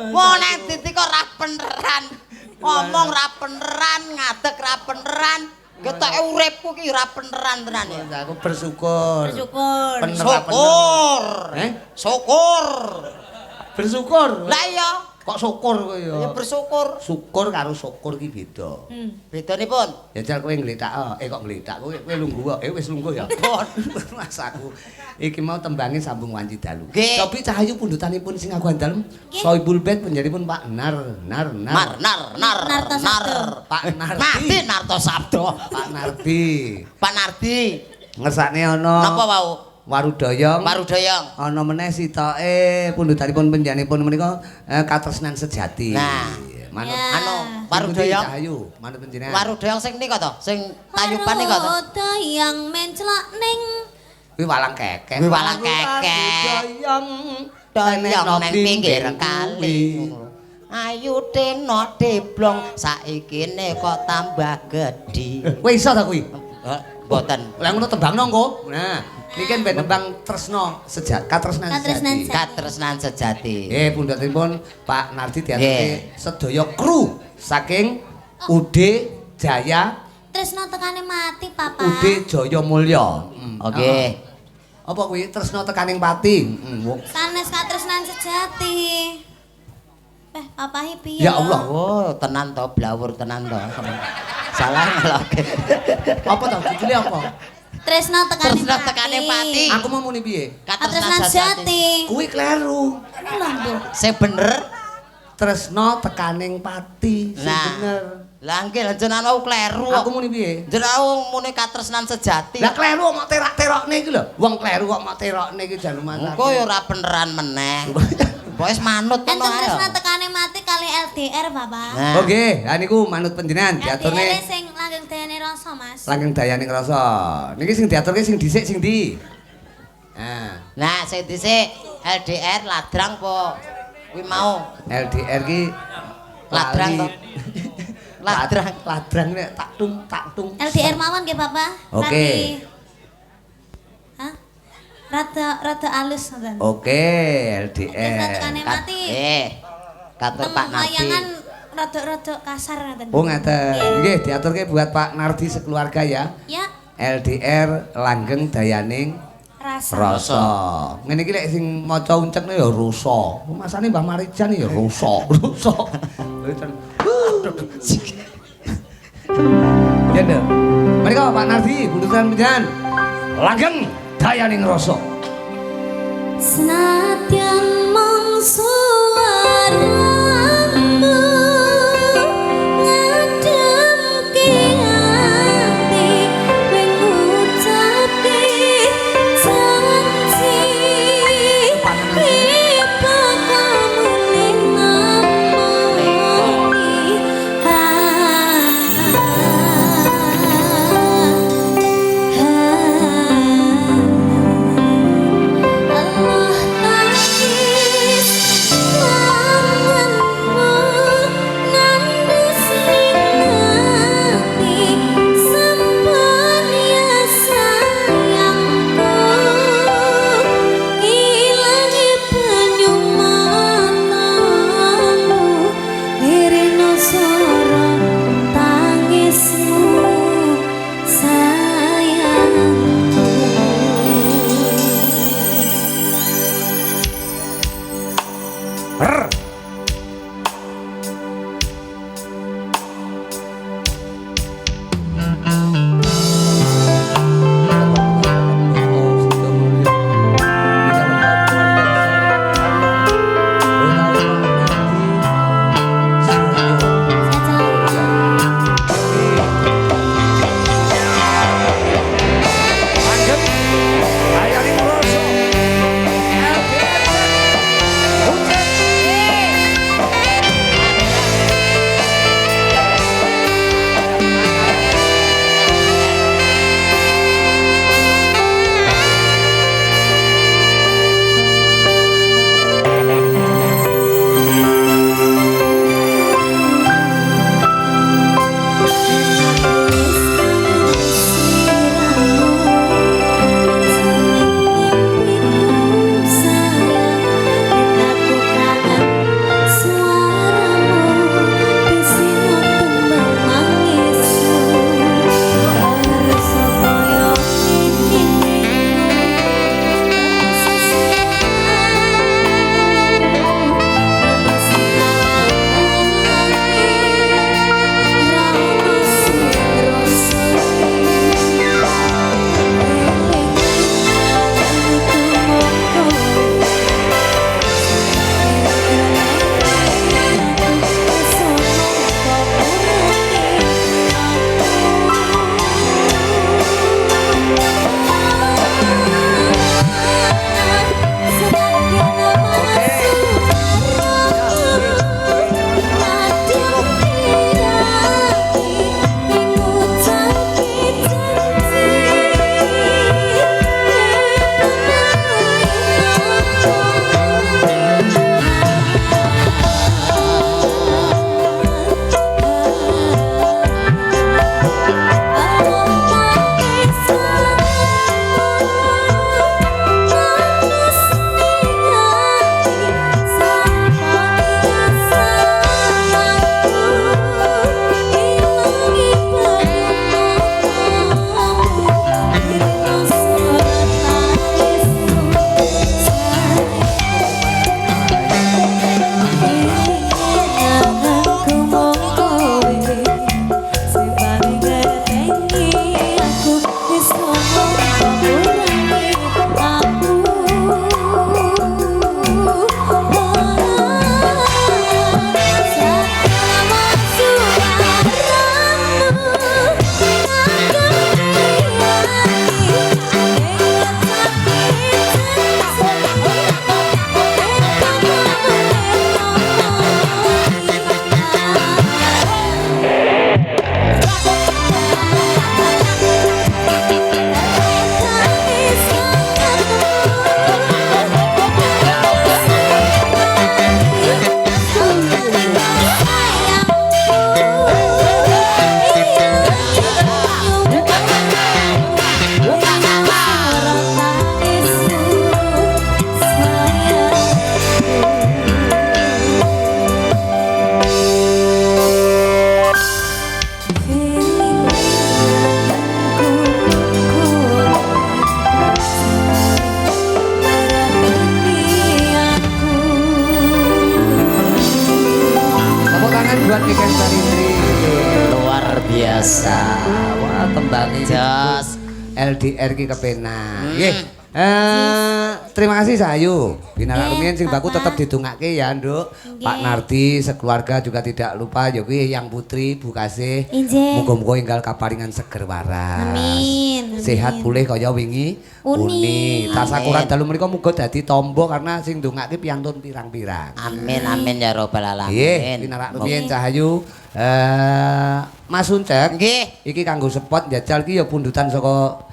Wong nek titi kok ra peneran. Ngomong ra peneran, ngadeg ra peneran. Ketoke uripku ki ra peneran tenan ya. Aku bersyukur. Bersyukur. Syukur. Eh? Syukur. Bersyukur. Lah iya. Kok syukur kowe ya? Ya bersyukur. Syukur karo syukur ki beda. Bedanipun? Ya jal kowe ngletak, kok ngletak kowe kowe lungguh wis lungguh ya. Pun. Mas aku iki mau tembange sambung wanci dalu. Cobi Cahayu pundutanipun sing aguhan dalem Sohibul Bait panjenenganipun Pak Nar Nar Nar Nar Nar Nar Nar Pak Nardi. Nardi Narto Sabdo. Pak Nardi. Pak Nardi. Ngersakne ana. Napa wau? Warudayang. Warudayang. Ana meneh sitoke pundutanipun panjenenganipun menika katresnan sejati. Nah, manut anu Warudayang. Cahayu, manut panjenengan. Warudayang sing nika to, sing tayupan nika to. Warudayang menclok ning kuwi walang kekek. Kuwi walang kekek. Warudayang dayang nang pinggir kali. Ayu teno deblong saikine kok tambah gedhi. Kowe iso ta kuwi? Mboten. Lah ngono tembangno engko. Nah. Niki ben tembang tresno sejati, katresnan sejati. Katresnan sejati. Pundhutipun Pak Nardi diaturke sedaya kru saking UD Jaya Tresno tekane mati, Papa. UD Jaya Mulya. Oke. Apa kuwi tresno tekaning pati? Sanes katresnan sejati. Papahe piye? Ya Allah. Oh, tenan to, blawur tenan to. Salah ngeloke. Apa to judule apa? Tresno tekane Tresno tekane pati. Aku mau muni piye? Katresnan sejati. Kuwi kleru. Lho, Mbok. Sing bener Tresno tekaning pati sing bener. Lah nggih lha jenengan wau kleru. Aku muni piye? Jenengan muni katresnan sejati. Lah kleru kok mok terak-terokne iki lho. Wong kleru kok mok terokne iki jan lumayan. Engko ya ora beneran meneh. Pokoke manut ngono ae. Enten tresno tekane mati kali LDR, Bapak. Oh nggih, ha niku manut panjenengan diaturne. LDR sing langgeng dayane rasa, Mas. Langgeng dayane rasa. Niki sing diaturke sing dhisik sing ndi? Nah, nah sing dhisik LDR ladrang apa kuwi mau? LDR ki ladrang to. Ladrang, ladrang nek tak tung tak tung. LDR mawon nggih, Bapak. Oke. Hah? Rada alus ngoten. Oke, LDR. Tekane mati. Katur Pak Nardi. Layangan rada-rada kasar ngoten. Oh, ngaten. Nggih, diaturke buat Pak Nardi sekeluarga ya. Ya. LDR langgeng dayaning rasa. Rasa. Ngene iki lek sing maca uncekne ya rasa. Masane Mbah Marijan ya rasa, rasa. Ya nduk. Mari kok Pak Nardi, bundutan panjenengan. Langgeng dayaning rasa. Senadyan mung suaramu ngademke ati wing ngucapke janji bakal mulih namoni. Allah tangis. iki. Jos. LDR ki kepenak. Nggih. Terima kasih Sayu. Binarak rumiyin sing baku tetep didongake ya, Nduk. Pak Nardi sekeluarga juga tidak lupa ya kuwi Yang Putri Bu Kasih. Muga-muga enggal kaparingan seger waras. Amin. Sehat pulih kaya wingi uni. Tasakuran dalu menika muga dadi tombo karena sing ndongake piyantun pirang-pirang. Amin amin ya robbal alamin. Nggih, binarak rumiyin Cahayu. Mas Uncek. Nggih. Iki kanggo spot njajal ki ya pundutan saka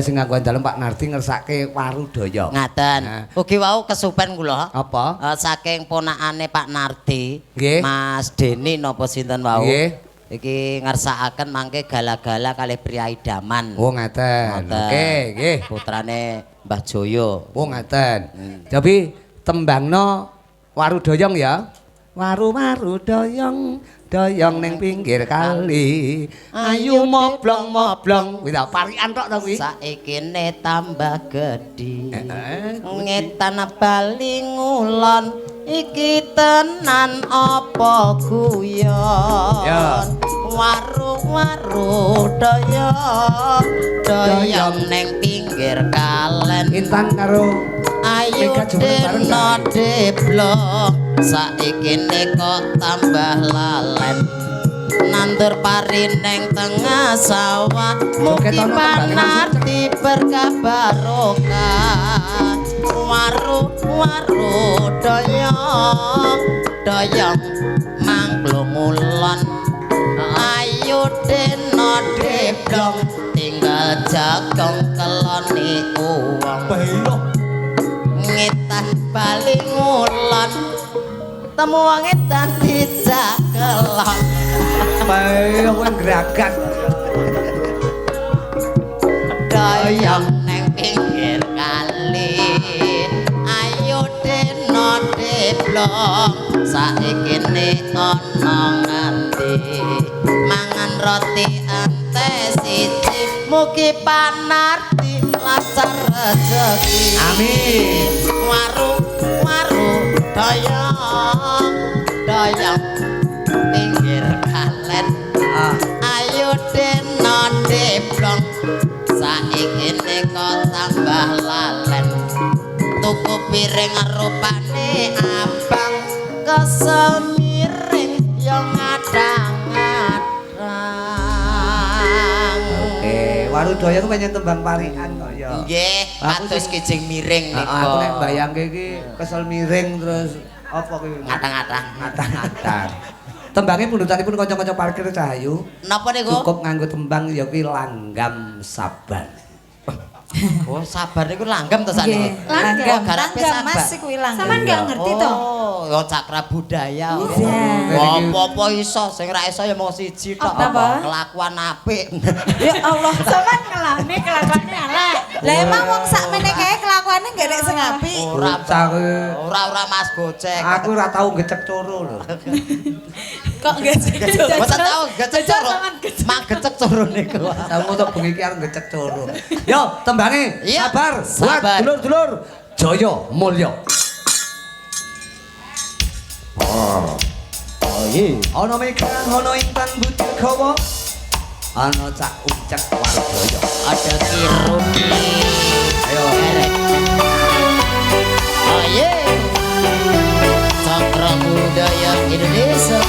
sing nganggo dalem Pak Nardi ngersake Warudaya. Ngaten. Ugi wau kesupen kula. Apa? Saking ponakane Pak Nardi, nggih. Mas Deni napa sinten wau? Nggih. Iki ngersakaken mangke gala-gala kalih priyayi daman. Oh ngaten. Oke, nggih. Putrane Mbah Joyo. Oh ngaten. Tapi tembangno Warudayong ya. Waru-waru doyong, doyong ning pinggir kali. Ayu moblong-moblong. Kuwi ta parikan tok ta kuwi. Saikine tambah gedhi. Ngetan bali ngulon iki tenan apa guyon. Waru-waru doyong, doyong ning pinggir kalen. Intan karo Ayu deno deblong saiki kok tambah lalen. Nandur pari neng tengah sawah mugi Panardi berkah barokah. Waru-waru doyong doyong mangklung ngulon. Ayu deno deblong tinggal jagong keloni uwong. Ngetan bali ngulon temu wong edan dijak kelon. Bae kowe gragas. Doyong neng pinggir kali. Ayo deno deblong saiki ne ana nganti mangan roti ente siji mugi Panardi lancar rezeki. Amin. Waru waru doyong doyong pinggir kalen. Ayo deno deblong saiki kok tambah lalen. Tuku piring rupane abang kesel miring yo ngadang-ngadang. Warudaya ku pancen tembang parikan kok ya. Nggih, kados kijing miring niku. Aku nek mbayangke iki kesel miring terus apa kuwi? Ngatang-ngatang. Ngatang-ngatang. Tembange pundutanipun kanca-kanca parkir Cahayu. Napa niku? Cukup nganggo tembang ya kuwi langgam sabar. Oh, sabar niku langgam to sakniki. Langgam, langgam Mas kuwi langgam. Sampeyan enggak ngerti to? Oh, ya cakra budaya. Apa-apa iso, sing ra iso ya mung siji tok. Kelakuan apik. Ya Allah, sampean ngelane kelakuane elek. Lah emang wong sakmene kae kelakuane enggak nek sing apik. Ora, ora Mas Gocek. Aku ora tau gecek coro lho. Kok gecek coro? Mboten tau gecek coro. Mak gecek coro niku. Tau untuk bengi iki arep gecek coro. Yo, tembange sabar, buat dulur-dulur Jaya Mulya. Oh iya. Ana mega, ana intan butir gawa, ana cak ucek Warudaya. Ada kiruni. Ayo. Oh iya. Cakra budaya Indonesia.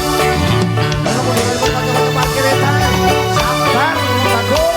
Sabar, bagus.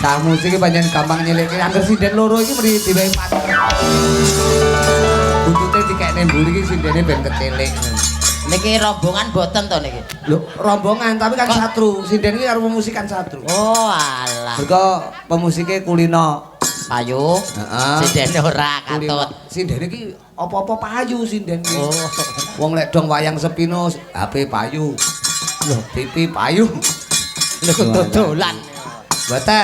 Cah musik iki pancen gampang nyilikke. Angger sinden loro iki mesti diwehi pater. Buntute dikekne mburi iki sindene ben kecilik. Niki rombongan boten to niki? Lho, rombongan tapi kan satru. Sinden iki karo pemusik kan satru. Oh alah. Mergo pemusike kulino. Payu. Heeh. Sindene ora katut. Sindene iki apa-apa payu sinden iki. Oh. Wong lek dong wayang sepino HP payu. Lho, TV payu. Lho dodolan. Mboten.